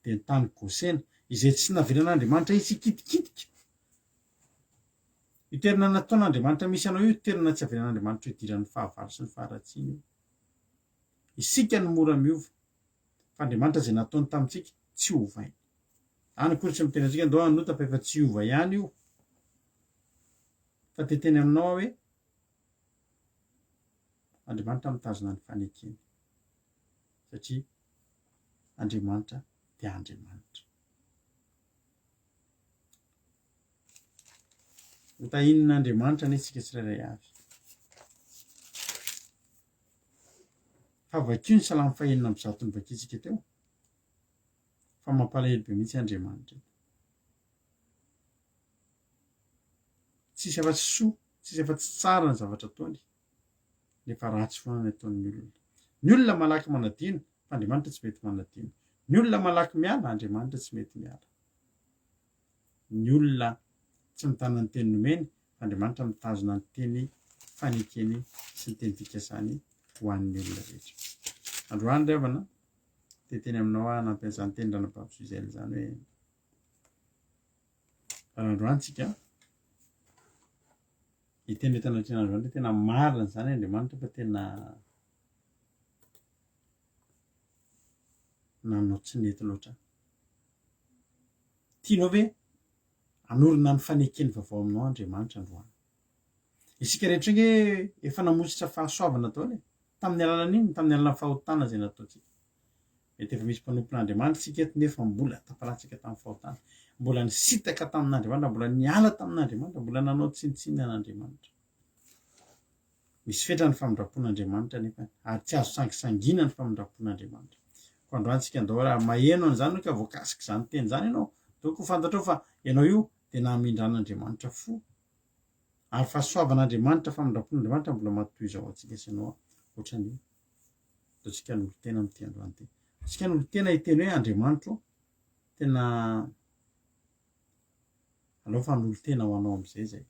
dia ny tany Gosena, izay tsy navelan'Andriamanitra hisy hikitikitika. Io toerana nataon'Andriamanitra misy anao io, toerana tsy avelan'Andriamanitra hidiran'ny fahavalo sy ny faharatsiana io. Isika no mora miova, fa Andriamanitra izay nataony tamintsika tsy hovainy. Any akory tsy miteny antsika ndao hanota fa efa tsy hiova ihany io. Fa te teny aminao aho hoe Andriamanitra mitazona ny fanekeny satria Andriamanitra dia Andriamanitra. Ho tahinin'Andriamanitra anie isika tsirairay avy. Fa vakio ny salamo fahenina amby zato novakintsika teo fa mampalahelo be mihitsy Andriamanitra eto. Tsisy afa-tsy soa, tsisy afa-tsy tsara ny zavatra ataony. nefa ratsy foana ny ataon'ny olona. Ny olona malaky manadino, fa Andriamanitra tsy mety manadino. Ny olona malaky miala, Andriamanitra tsy mety miala. Ny olona tsy mitana ny teny nomeny, fa Andriamanitra mitazona ny teny fanekeny sy ny teny fikasany ho an'ny olona rehetra. Androany ry havana, te hiteny aminao aho hanampy an'izany teny Ranabavy Gisèle izany hoe, raha androany tsika, Ny teny eto anatrehan'Andriamanitra tena marina izany Andriamanitra fa tena nanao tsy nety loatra. Tianao ve hanorina ny fanekeny vaovao aminao Andriamanitra androany? Isika rehetra ange efa namotsitra fahasoavana daholo e. Tamin'ny alalan'inona? Tamin'ny alalan'ny fahotana izay nataontsika. Mety efa misy mpanompon'Andriamanitra isika eto nefa mbola tafalatsaka tamin'ny fahotana, mbola nisintaka tamin'Andriamanitra, mbola niala tamin'Andriamanitra, mbola nanao tsinontsinona an'Andriamanitra. Misy fetra ny famindram-pon'Andriamanitra nefa ary tsy azo sangisangiana ny famindram-pon'Andriamanitra. Koa androany tsika andao raha maheno an'izany ka voakasika izany teny izany ianao, tokony ho fantatrao fa ianao io dia namindran'Andriamanitra fo. Ary fahasoavan'Andriamanitra, famindram-pon'Andriamanitra mbola matoy izao antsika sy ianao ohatran'io. Ataontsika ny olon-tena amin'ity androany ity. Ataontsika ny olon-tena hiteny hoe Andriamanitro, tena alao fa hanolo-tena ho anao amin'izay izay.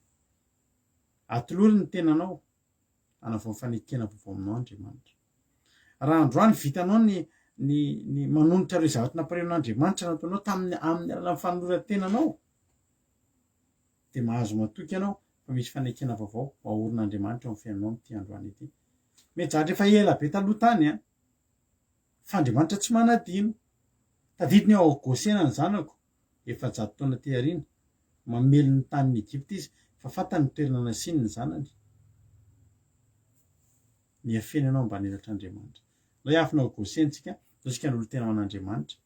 Atolory ny tenanao, hanavao fanekena vaovao aminao Andriamanitra. Raha androany vitanao ny ny ny manonitra ireo zavatra namparenin'Andriamanitra nataonao tamin'ny amin'ny alalan'ny fanoloran-tenanao, dia mahazo matoky ianao fa misy fanekena vaovao ho aorin'Andriamanitra eo amin'ny fiainanao amin'ity androany ity. Mety zavatra efa ela be taloha tany an, fa Andriamanitra tsy manadino. Tadidiny ao Gosena ny zanako, 400 taona aty aoriana, mamely ny tanin'i Egypta izy, fa fantany ny toerana nasiany ny zanany. Miafena ianao ambany elatr'Andriamanitra. Ndao hiafina ao Gosena tsika, ndao tsika hanolo-tena ho an'Andriamanitra.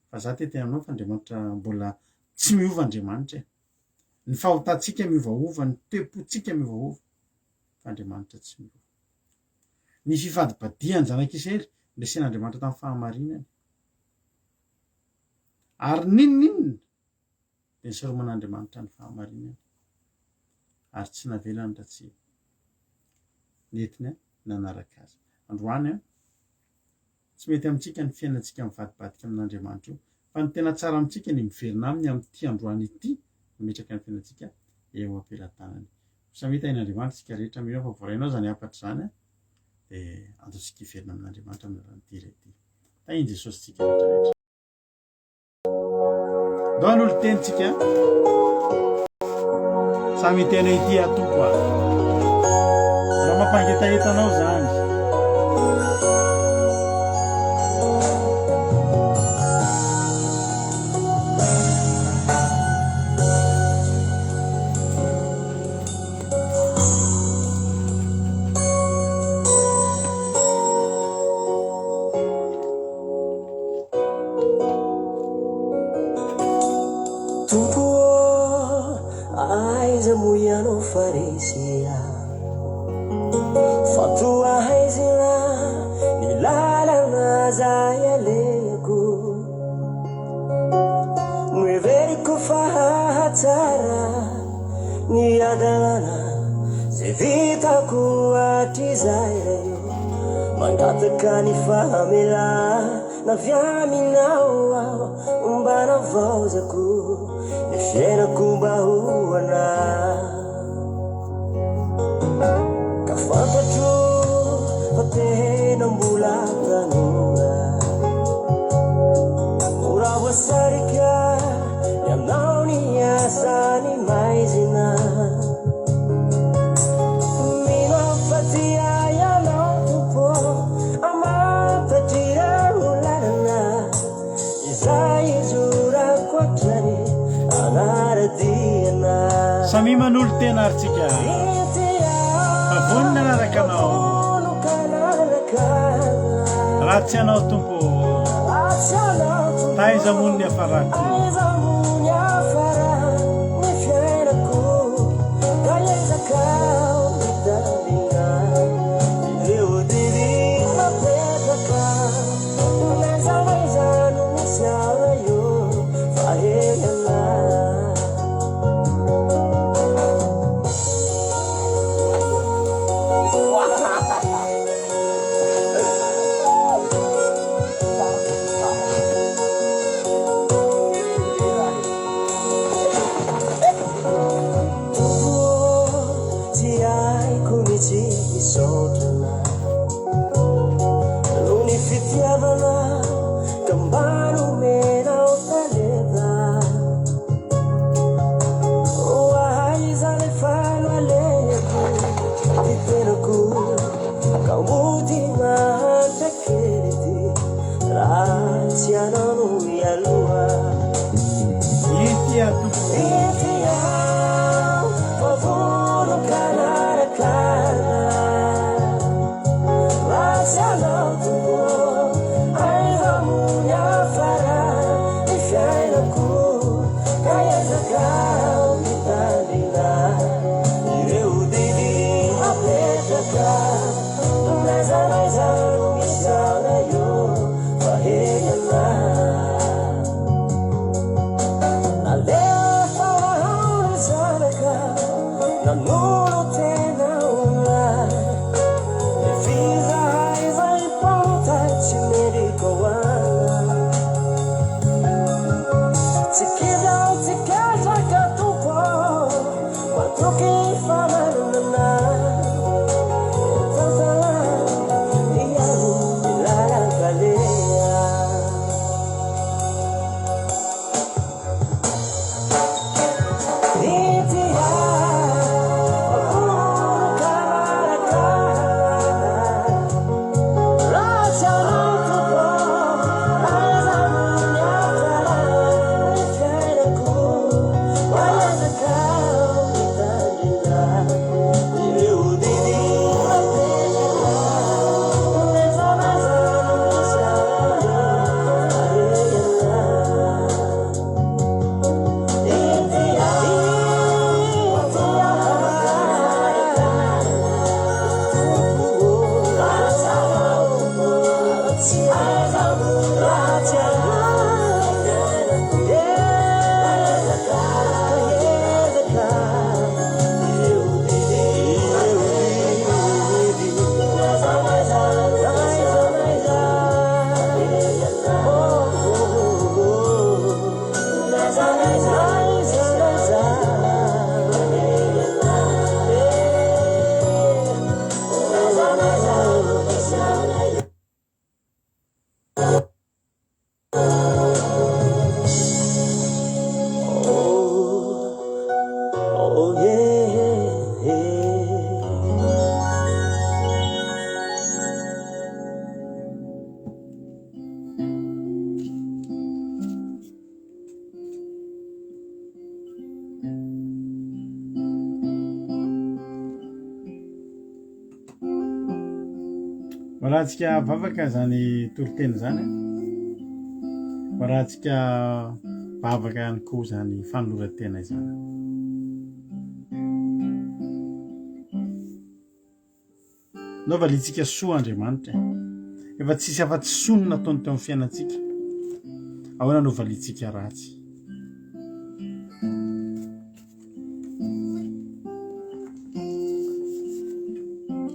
Fa za te hiteny aminao fa Andriamanitra mbola tsy miova Andriamanitra e. Ny fahotantsika miovaova, ny toe-pontsika miovaova, fa Andriamanitra tsy miova. Ny fifadibadihan'ny zanak'Israely, noresen'Andriamanitra tamin'ny fahamarinany. Ary n'inon'inona dia nisoroman'Andriamanitra ny fahamarinany, ary tsy navelany raha tsy nentiny nanaraka azy. Androany, tsy mety amintsika ny fiainantsika mivadibadika amin'Andriamanitra io, fa ny tena tsara amintsika ny miverina aminy amin'ity androany ity, mametraka ny fiainantsika eo am-pelatanany. Samia tahin'Andriamanitra isika rehetra, mino aho fa voarainao izany hafatra izany, dia andaontsika hiverina amin'Andriamanitra amin'ny alalan'ity hira ity. Tahin'i Jesosy tsika rehetra rehetra. Ndao hanolo teny tsika. Samy hiteny hoe ity aho Tompo a. Raha mampangetaheta anao zany. Tompo ô, aiza moa ianao fa resy aho Fa toa haizina ny lalana izay alehako Noheveriko fa hahatsara ny hadalana izay vitako hatrizay Ray ô Mangataka ny famelana avy aminao aho mba navaozako ny fiainako mba ho anao Ka fantatro fa tena mbola tanora Mora voasarika ny anao ny asan'ny maizina Mino aho fa tia ianao Tompo Hamantatr'ireo lalana Izay izorako hatrany anara-diana. Samia manolo-tena ary tsika fa vonona hanaraka anao. Raha tsy anao Tompo ô, taiza moa ny niafarako? Tompo ô, tsy haiko ny tsy hisaotra anao. Noho ny fitiavana ka mba nomenao talenta. Ho aiza rehefa nalehako ty tenako ka mody mahantra kely ity raha tsy ianao no mialoha. Inty aho Tompo ô. Inty aho fa vonon-kanaraka anao. Hoarahantsika vavaka izany toriteny izany. Hoarahantsika vavaka ihany koa izany fanoloran-tena izany. Ndao valiantsika soa Andriamanitra e. Efa tsisy afa-tsy soa no nataony teo amin'ny fiainantsika. Ahoana no valiantsika ratsy?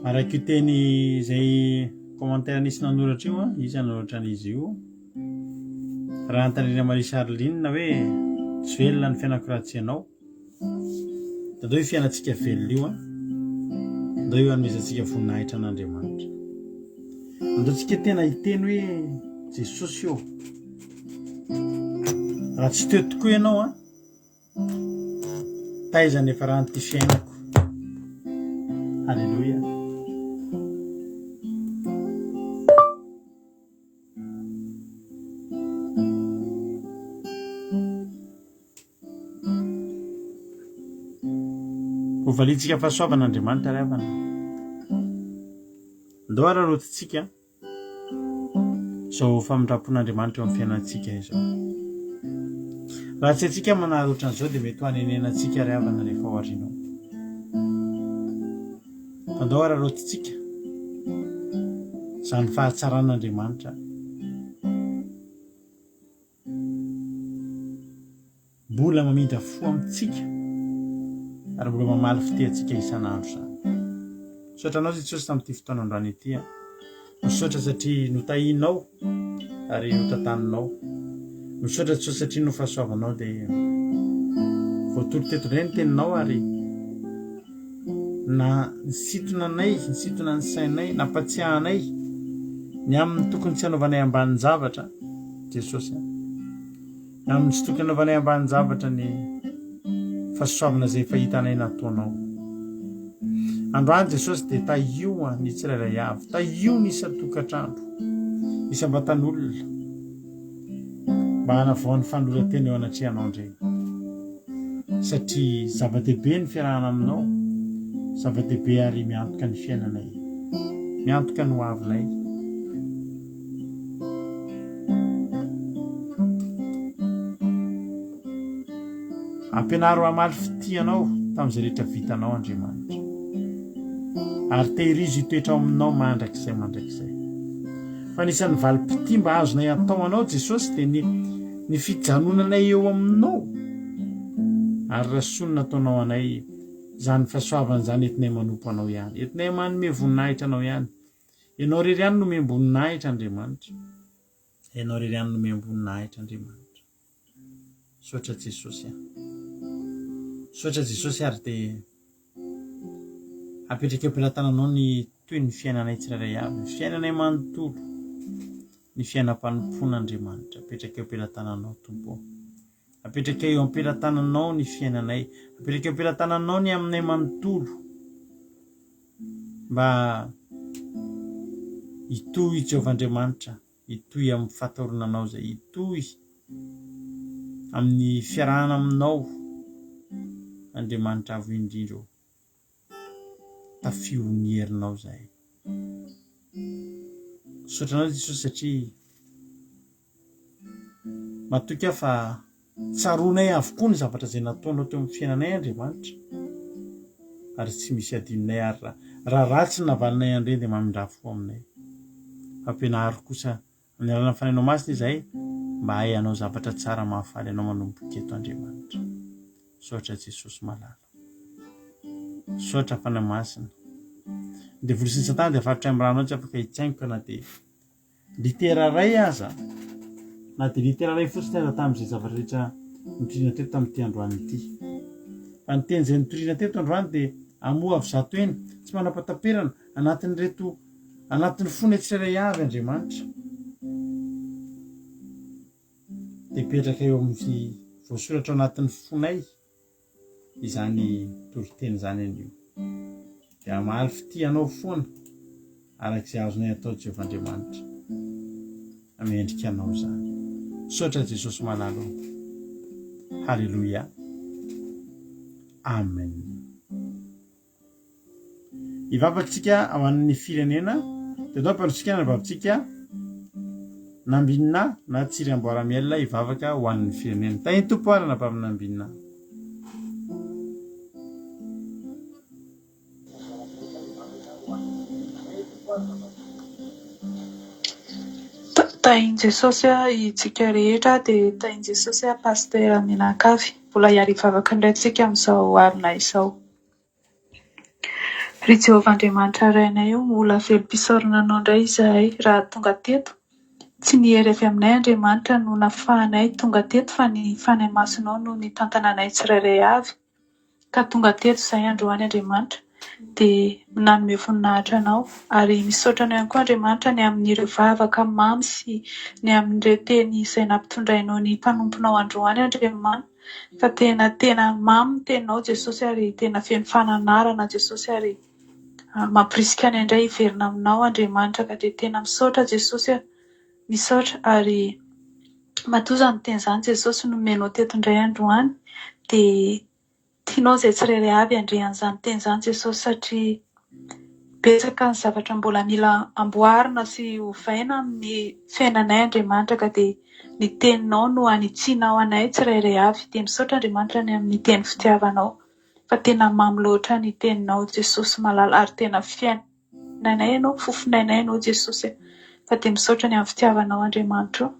Araka io teny izay commentaire nisy nanoratra io, iza nanoratra an'izy io? Raha anontaniana Marie Charline hoe tsy velona ny fiainako raha tsy ianao. Andao io fiainantsika velona io an. Andao io hanomezantsika voninahitra an'Andriamanitra. Andao tsika tena hiteny hoe Jesosy ô. Raha tsy teo tokoa ianao an, taiza ny niafaran'ity fiainako. Alléluia. Ho valiantsika fahasoavana Andriamanitra ry havana. Ndao araraotintsika izao famindram-pon'Andriamanitra eo amin'ny fiainantsika izao. Raha tsy haintsika manary ohatran'izao dia mety ho hanenenantsika ry havana rehefa ao aoriana ao. Fa ndao araraotintsika izany fahatsaran'Andriamanitra. Mbola mamindra fo amintsika ary mbola mamaly fitia antsika isan'andro izany. Misaotra anao Jesosy tamin'ity fotoana androany ity. A. Misaotra satria notahinao ary notantaninao. Misaotra Jesosy satria nofahasoavanao dia voatory teto indray ny teninao ary na nisintona anay, nisintona ny sainay, nampatsiahy anay ny amin'ny tokony tsy hanaovanay ambanin-javatra Jesosy a. Ny amin'ny tsy tokony hanaovanay ambanin-javatra ny fahasoavana izay efa hitanay nataonao. Androany Jesosy dia tahio ny tsirairay avy, tahio ny isan-tokantrano, isam-batan'olona, mba hanavao ny fanoloran-tena eo anatrehanao indray. Satria zava-dehibe ny fiarahana aminao, zava-dehibe ary miantoka ny fiainanay, miantoka ny hoavinay. Ampianaro hamaly fitia anao tamin'izay rehetra vitanao Andriamanitra. Ary tehirizo hitoetra ao aminao mandrakizay mandrakizay. Fa anisan'ny valim-pitia mba azonay atao anao Jesosy dia ny ny fijanonanay eo aminao. Ary raha soa ny nataonao anay, izany fahasoavana izany entinay manompo anao ihany. Entinay manome voninahitra anao ihany. Ianao irery ihany no omem-boninahitra Andriamanitra. Ianao irery ihany no omem-boninahitra Andriamanitra. Misaotra Jesosy a. Misaotra Jesosy ary dia apetraka eo am-pelatananao ny toy ny fiainanay tsirairay avy, ny fiainanay manontolo, ny fiainam-panompoana Andriamanitra. Apetraka eo am-pelatananao Tompo. Apetraka eo am-pelatananao ny fiainanay. Apetraka eo am-pelatananao ny aminay manontolo. Mba hitohy Jehovah Andriamanitra, hitohy amin'ny fahatahorana Anao izay, hitohy amin'ny fiarahana aminao Andriamanitra Avo Indrindra ô. Tafio ny herinao izahay. Misaotra Anao Jesosy satria Matoky aho fa tsaroanay avokoa ny zavatra izay nataonao teo amin'ny fiainanay Andriamanitra ary tsy misy adinonay ary raha raha ratsy ny navalinay an'ireny dia mamindrà fo aminay. Fampianaro kosa amin'ny alalan'ny Fanahinao Masina izahay mba hahay hanao zavatra tsara mahafaly anao manomboka eto Andriamanitra. Misaotra Jesosy malala. Misaotra Fanahy Masina. Ny devoly sy ny satana dia faritra amin'ny ranao tsy afaka hitsaingoka na dia Litera iray aza, na dia litera iray fotsiny aza tamin'izay zavatra rehetra notorina teto tamin'ity androany ity. Fa ny teny izay notorina teto androany dia hamoha avy zato heny, tsy manam-pahataperana, anatin'ireto, anatin'ny fonay tsirairay avy Andriamanitra. Dia hipetraka eo amin'ny voasoratra ao anatin'ny fonay. izany toriteny izany anio. Dia hamaly fitia anao foana araka izay azonay atao Jehovah Andriamanitra. Mendrika anao izany. Misaotra Jesosy malala o. Haleloia. Amen. Hivavaka isika ho an'ny firenena. Dia ndao ampiantsika ny anabavintsika Nambinina na Tsiry Amboaramiel hivavaka ho an'ny firenena. Tahin'ny Tompo ary anabavy Nambinina. Tahin'i Jesosy itsika rehetra dia tahin'i Jesosy Pasitera mianakavy. Mbola hiara-hivavaka indray tsika amin'izao alina izao. Ry Jehovah Andriamanitra Rainay o, mbola velom-pisaorana Anao indray izahay raha tonga teto. Tsy ny hery avy aminay Andriamanitra no nafahanay tonga teto fa ny Fanahy Masinao no nitantana anay tsirairay avy ka tonga teto izahay androany Andriamanitra dia nanome voninahitra Anao. Ary misaotra Anao ihany koa Andriamanitra ny amin'ireo vavaka mamy sy ny amin'ireo teny izay nampitondrainao ny mpanomponao androany Andriamanitra. Fa tena tena mamy ny teninao Jesosy ary tena feno fananarana Jesosy ary mampirisika anay indray hiverina aminao Andriamanitra ka dia tena misaotra Jesosy a! Misaotra ary matoa izany teny izany Jesosy nomenao teto indray androany dia Tianao izay tsirairay avy handre an'izany teny izany Jesosy satria betsaka ny zavatra mbola mila amboarina sy ovaina amin'ny fiainanay Andriamanitra ka dia ny teninao no hanitsianao anay tsirairay avy. Dia misaotra Andriamanitra ny amin'ny teny fitiavanao fa tena mamy loatra ny teninao Jesosy malala ary tena fiainanay ianao, fofonainay ianao Jesosy fa dia misaotra ny amin'ny fitiavanao Andriamanitra o.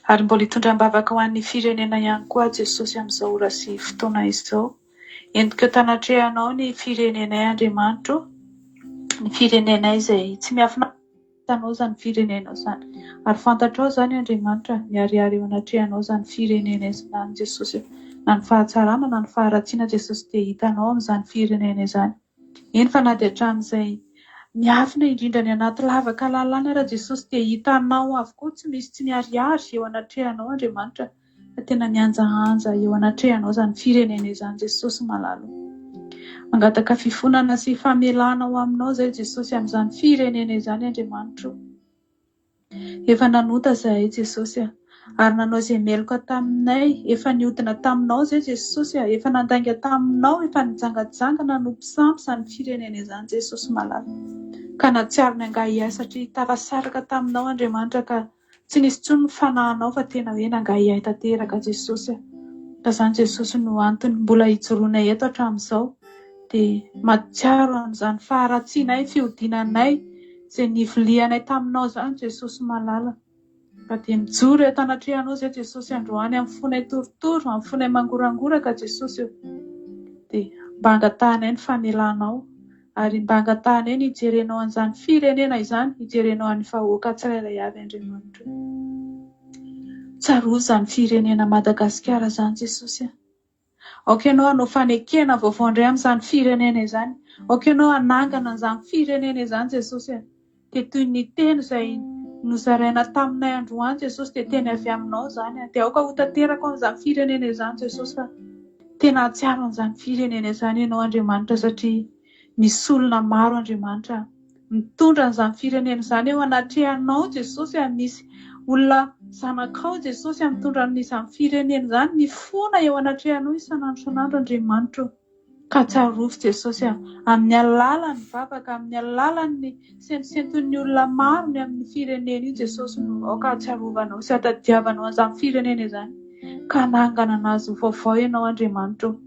Ary mbola hitondra am-bavaka ho an'ny firenena ihany koa aho Jesosy amin'izao ora sy fotoana izao. Entiko eto anatrehanao ny firenenay Andriamanitro o, ny firenenay izay tsy miafina anao izany firenenao izany. Ary fantatrao izany Andriamanitra, miharihary eo anatrehanao izany firenenay izany Jesosy o. Na ny fahatsarana na ny faharatsiana Jesosy dia hitanao amin'izany firenena izany. Eny fa na dia hatramin'izay miafina indrindra any anaty lavaka lalina ara Jesosy dia hitanao avokoa tsy misy tsy miharihary eo anatrehanao Andriamanitra fa tena mihanjahanja eo anatrehanao izany firenena izany Jesosy malala o. Mangataka fifonana sy famelana ho aminao izay Jesosy amin'izany firenena izany Andriamanitra o. Efa nanota zahay Jesosy a! Ary nanao izay meloka taminay, efa niodina taminao zay Jesosy a! Efa nandainga taminao, efa nijangajanga nanompo sampy izany firenena izany Jesosy malala. Ka nahatsiaro ny angahiahy satria tafasaraka taminao Andriamanitra ka tsy nisy intsony ny fanahinao fa tena hoe nangahiahy tanteraka Jesosy a! Ka izany Jesosy no antony mbola hijoroanay eto hatramin'izao dia mahatsiaro an'izany faharatsianay, fihodinanay, Izay nivilianay taminao izany Jesosy malala. Ka dia mijoro eto anatrehanao izay Jesosy androany amin'ny fonay torotoro, amin'ny fonay mangorangoraka Jesosy ô. Dia mba angatahanay ny famelanao ary mba angatahanay ny hijerenao an'izany firenena izany, hijerenao an'ny vahoaka tsirairay avy Andriamanitra ô. Tsarovy izany firenena Madagasikara izany Jesosy a. Aoka ianao hanao fanekena vaovao indray amin'izany firenena izany. Aoka ianao hanangana an'izany firenena izany Jesosy a. Dia toy ny teny izay nozaraina taminay androany Jesosy dia teny avy aminao izany a. Dia aoka ho tanteraka ao amin'izany firenena izany Jesosy fa tena hahatsiaro an'izany firenena izany ianao Andriamanitra satria Misy olona maro Andriamanitra mitondra an'izany firenena izany eo anatrehanao Jesosy a, misy olona zanakao Jesosy a mitondra an'izany firenena izany mifona eo anatrehanao isan'andro isan'andro Andriamanitra o. Ka tsarovy Jesosy a, amin'ny alalan'ny vavaka, amin'ny alalan'ny sentosenton'ny olona maro ny amin'ny firenena io Jesosy no aoka hahatsiarovanao sy hatadiavanao an'izany firenena izany ka hanangana anazy ho vaovao ianao Andriamanitra o.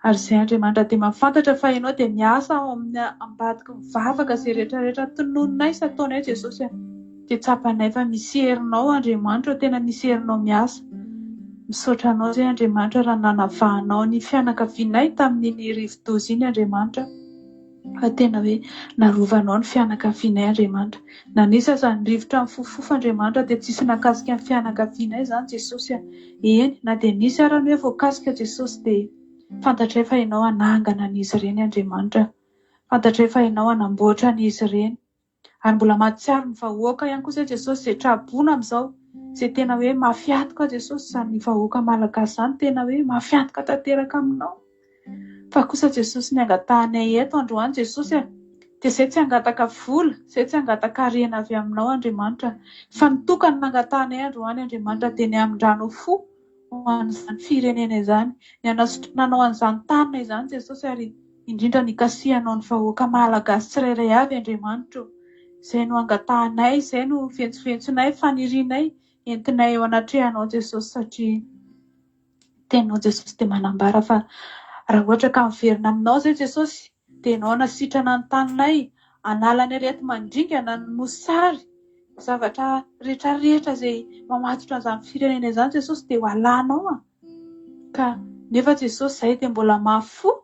Ary izay Andriamanitra dia mahafantatra fa Ianao dia miasa ao amin'ny ambadiky ny vavaka izay rehetra rehetra tononinay sy ataonay Jesosy a! Dia tsapanay fa misy herinao Andriamanitra ô, tena misy herinao miasa. Misaotra Anao izay Andriamanitra raha nanavahanao ny fianakavianay tamin'iny rivo-doza iny Andriamanitra fa tena hoe narovanao ny fianakavianay Andriamanitra. Na nisy aza ny rivotra nifofofofo Andriamanitra dia tsisy nakasika ny fianakavianay izany Jesosy a! Eny, na dia nisy ara ny hoe voakasika Jesosy dia fantatray fa Ianao hanangana an'izy ireny Andriamanitra. Fantatray fa Ianao hanamboatra an'izy ireny. Ary mbola mahatsiaro ny vahoaka ihany koa izay Jesosy izay tra-boina amin'izao, izay tena hoe mafy antoka Jesosy izany vahoaka malagasy izany tena hoe mafy antoka tanteraka aminao. Fa kosa Jesosy ny angatahanay eto androany Jesosy a, dia izay tsy hangataka vola, izay tsy hangataka harena avy aminao Andriamanitra, fa ny tokana nangatahanay androany Andriamanitra dia ny hamindranao fo ho an'izany firenena izany, ny hanasitrananao an'izany tanana izany Jesosy ary indrindra ny hikasihanao ny vahoaka malagasy tsirairay avy Andriamanitra o! Izay no angatahanay, izay no ventsoventsinay, fanirianay, entinay eo anatrehanao Jesosy satria teninao Jesosy dia manambara fa raha ohatra ka miverina aminao izay Jesosy dia ianao hanasitrana ny taninay, hanala ny areti-mandringana, ny mosary, ny zavatra rehetrarehetra izay mamatotra an'izany firenena izany Jesosy dia ho alanao an! Ka nefa Jesosy izay dia mbola mafy fo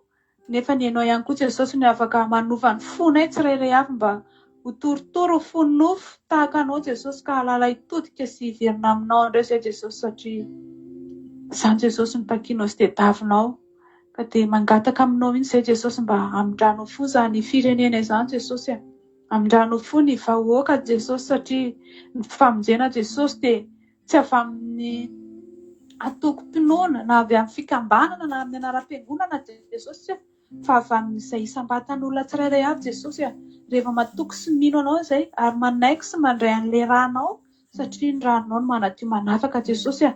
Nefa ny Ianao ihany koa Jesosy no afaka manova ny fonay tsirairay avy mba ho torotoro ho fo nofo tahaka Anao Jesosy ka hahalala hitodika sy hiverina Aminao indray izay Jesosy satria izany Jesosy no takianao sy tediavinao ka dia mangataka Aminao mihitsy izay Jesosy mba hamindranao fo izany firenena izany Jesosy a! Hamindranao fo ny vahoaka Jesosy satria ny famonjena Jesosy dia Tsy avy amin'ny antokom-pinoana na avy amin'ny fikambanana na amin'ny anaram-piangonana Jesosy a, fa avy amin'izay isam-batan'olona tsirairay avy Jesosy a. Rehefa matoky sy mino Anao izay ary manaiky sy mandray an'ilay rànao satria ny rànao no manadio manafaka Jesosy a,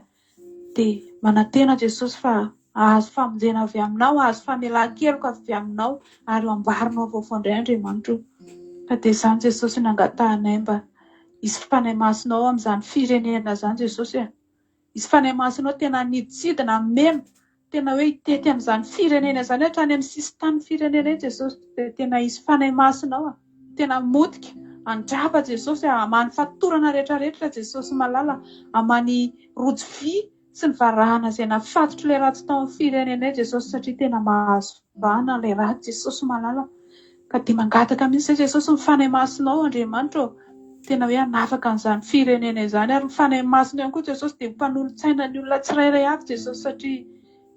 dia manantena Jesosy fa hahazo famonjena avy aminao, hahazo famelan-keloka avy aminao ary ho amboarinao vaovao indray Andriamanitra o. Ka dia izany Jesosy no angatahanay mba Hisy Fanahy Masina ao amin'izany firenena izany Jesosy a! Hisy Fanahy Masina ao tena hanidintsidina, hameno, tena hoe hitety amin'izany firenena izany hatrany amin'ny sisin-tanin'ny firenena iny Jesosy dia tena hisy Fanahy Masina ao a! Tena hamotika, handrava Jesosy a! Hamaha ny fatorana rehetrarehetra Jesosy malala, hamaha ny rojo vy sy ny varahana izay nafatotro ilay ratsy tao amin'ny firenenay Jesosy satria tena mahazo vahana ilay ratsy Jesosy malala ka dia mangataka mihitsy izay Jesosy ny Fanahy Masinao Andriamanitra ô tena hoe hanafaka an'izany firenena izany ary ny Fanahy Masina ihany koa Jesosy dia ho mpanolotsaina ny olona tsirairay avy Jesosy satria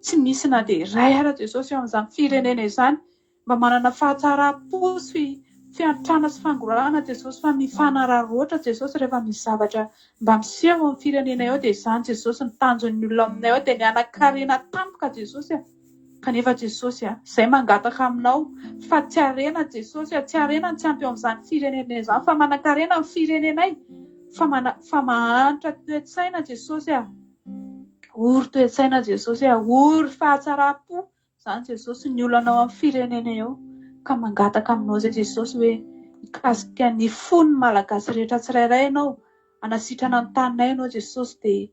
tsy misy na dia iray ara Jesosy eo amin'izany firenena izany Mba manana fahatsaram-po sy fiantrana sy fangorahana Jesosy fa mifanararaotra Jesosy rehefa misy zavatra mba miseho ao amin'ny firenenay ao dia izany Jesosy ny tanjon'ny olona aminay ao dia ny hanan-karena tampoka Jesosy a! Kanefa Jesosy a! Izay mangataka aminao fa tsy harena Jesosy a! Tsy harena ny tsy ampy eo amin'izany firenenay izany fa manan-karena ny firenenay fa mana fa mahantra toe-tsaina Jesosy a! Ory toe-tsaina Jesosy a! Ory fahatsaram-po Izany Jesosy ny olana ao amin'ny firenena eo ka mangataka aminao izay Jesosy hoe hikasika ny fon'ny Malagasy rehetra tsirairay ianao, hanasitrana ny taninay ianao Jesosy dia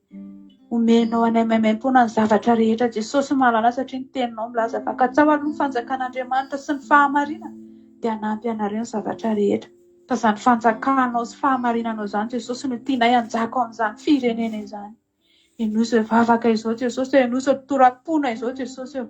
omenao anay maimaimpoana ny zavatra rehetra Jesosy malala satria ny teninao milaza fa katsaho aloha ny fanjakan'Andriamanitra sy ny fahamarinana dia hanampy anareo ny zavatra rehetra. Fa izany fanjakanao sy fahamarinanao izany Jesosy no tianay hanjaka ao amin'izany firenena izany. Henoy izao vavaka izao Jesosy ô, henoy izao tora-pona izao Jesosy ô.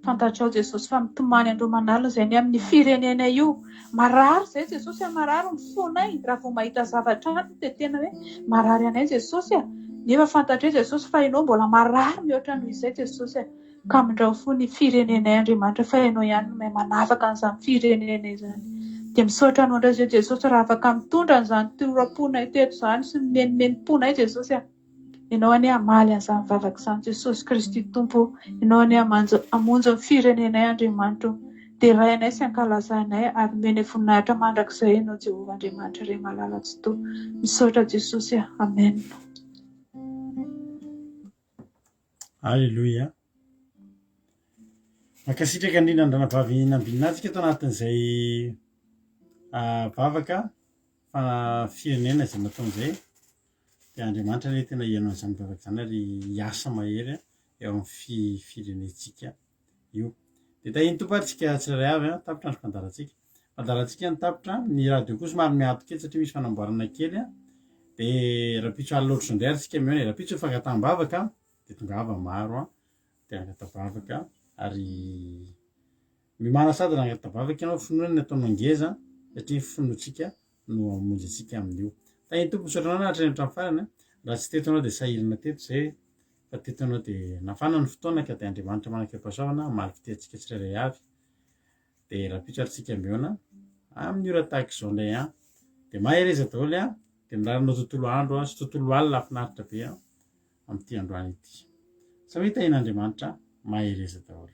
Fantatrao Jesosy fa mitomany andro aman'alina izay ny amin'ny firenenay io. Marary izay Jesosy a, marary ny fonay raha vao mahita zavatra any dia tena hoe marary anay Jesosy a. Nefa fantatray Jesosy fa Ianao mbola marary mihoatra noho izay Jesosy a. Ka amindrao fo ny firenenay Andriamanitra fa Ianao ihany no mahay manafaka an'izany firenena izany. Dia misaotra Anao indray izay Jesosy raha afaka mitondra an'izany tora-ponay teto izany sy ny menomenom-ponay Jesosy a. Ianao anie hamaly an'izany vavaka izany Jesosy Kristy Tompo ô. Ianao anie hamonjy ny firenenay Andriamanitra ô. Derainay sy ankalazainay ary omenay voninahitra mandrakizay Ianao Jehovah Andriamanitra Ray malala Tsitoha. Misaotra Jesosy a. Amen. Aleloia. Mankasitraka indrindra ny ranabavy Nambinina antsika ato anatin'izay vavaka fa firenena izay nataony izay. Dia Andriamanitra anie tena hihaino an'izany vavaka izany ary hiasa mahery eo amin'ny fi- firenentsika io. Dia tahian'ny Tompo ary tsika tsirairay avy an, tapitra ny fandaharantsika. Fandaharantsika ny tapitra, ny radio koa somary miato kely satria misy fanamboarana kely an. Dia rahampitso alina ohatr'izao indray ary tsika mihaona e. Rahampitso ny fangataham-bavaka dia tongava maro an, dia hangata-bavaka ary miomàna sady raha hangata-bavaka ianao, finoana ny ataonao ngeza satria ny finoantsika no hamonjy antsika amin'io. Tahian'ny Tompo misaotra anao nahatrany hatramin'ny farany an. Raha tsy teto ianao dia sahirana teto izay fa teto ianao dia nafana ny fotoana ka dia Andriamanitra manan-kerim-pahasoavana hamaly fitia antsika tsirairay avy. Dia rahampitso ary tsika mihaona amin'ny ora tahaka izao indray an. Dia mahereza daholo an. Dia mirary anao tontolo andro sy tontolo alina hahafinaritra be an amin'ity androany ity. Samia tahian'Andriamanitra, mahereza daholo.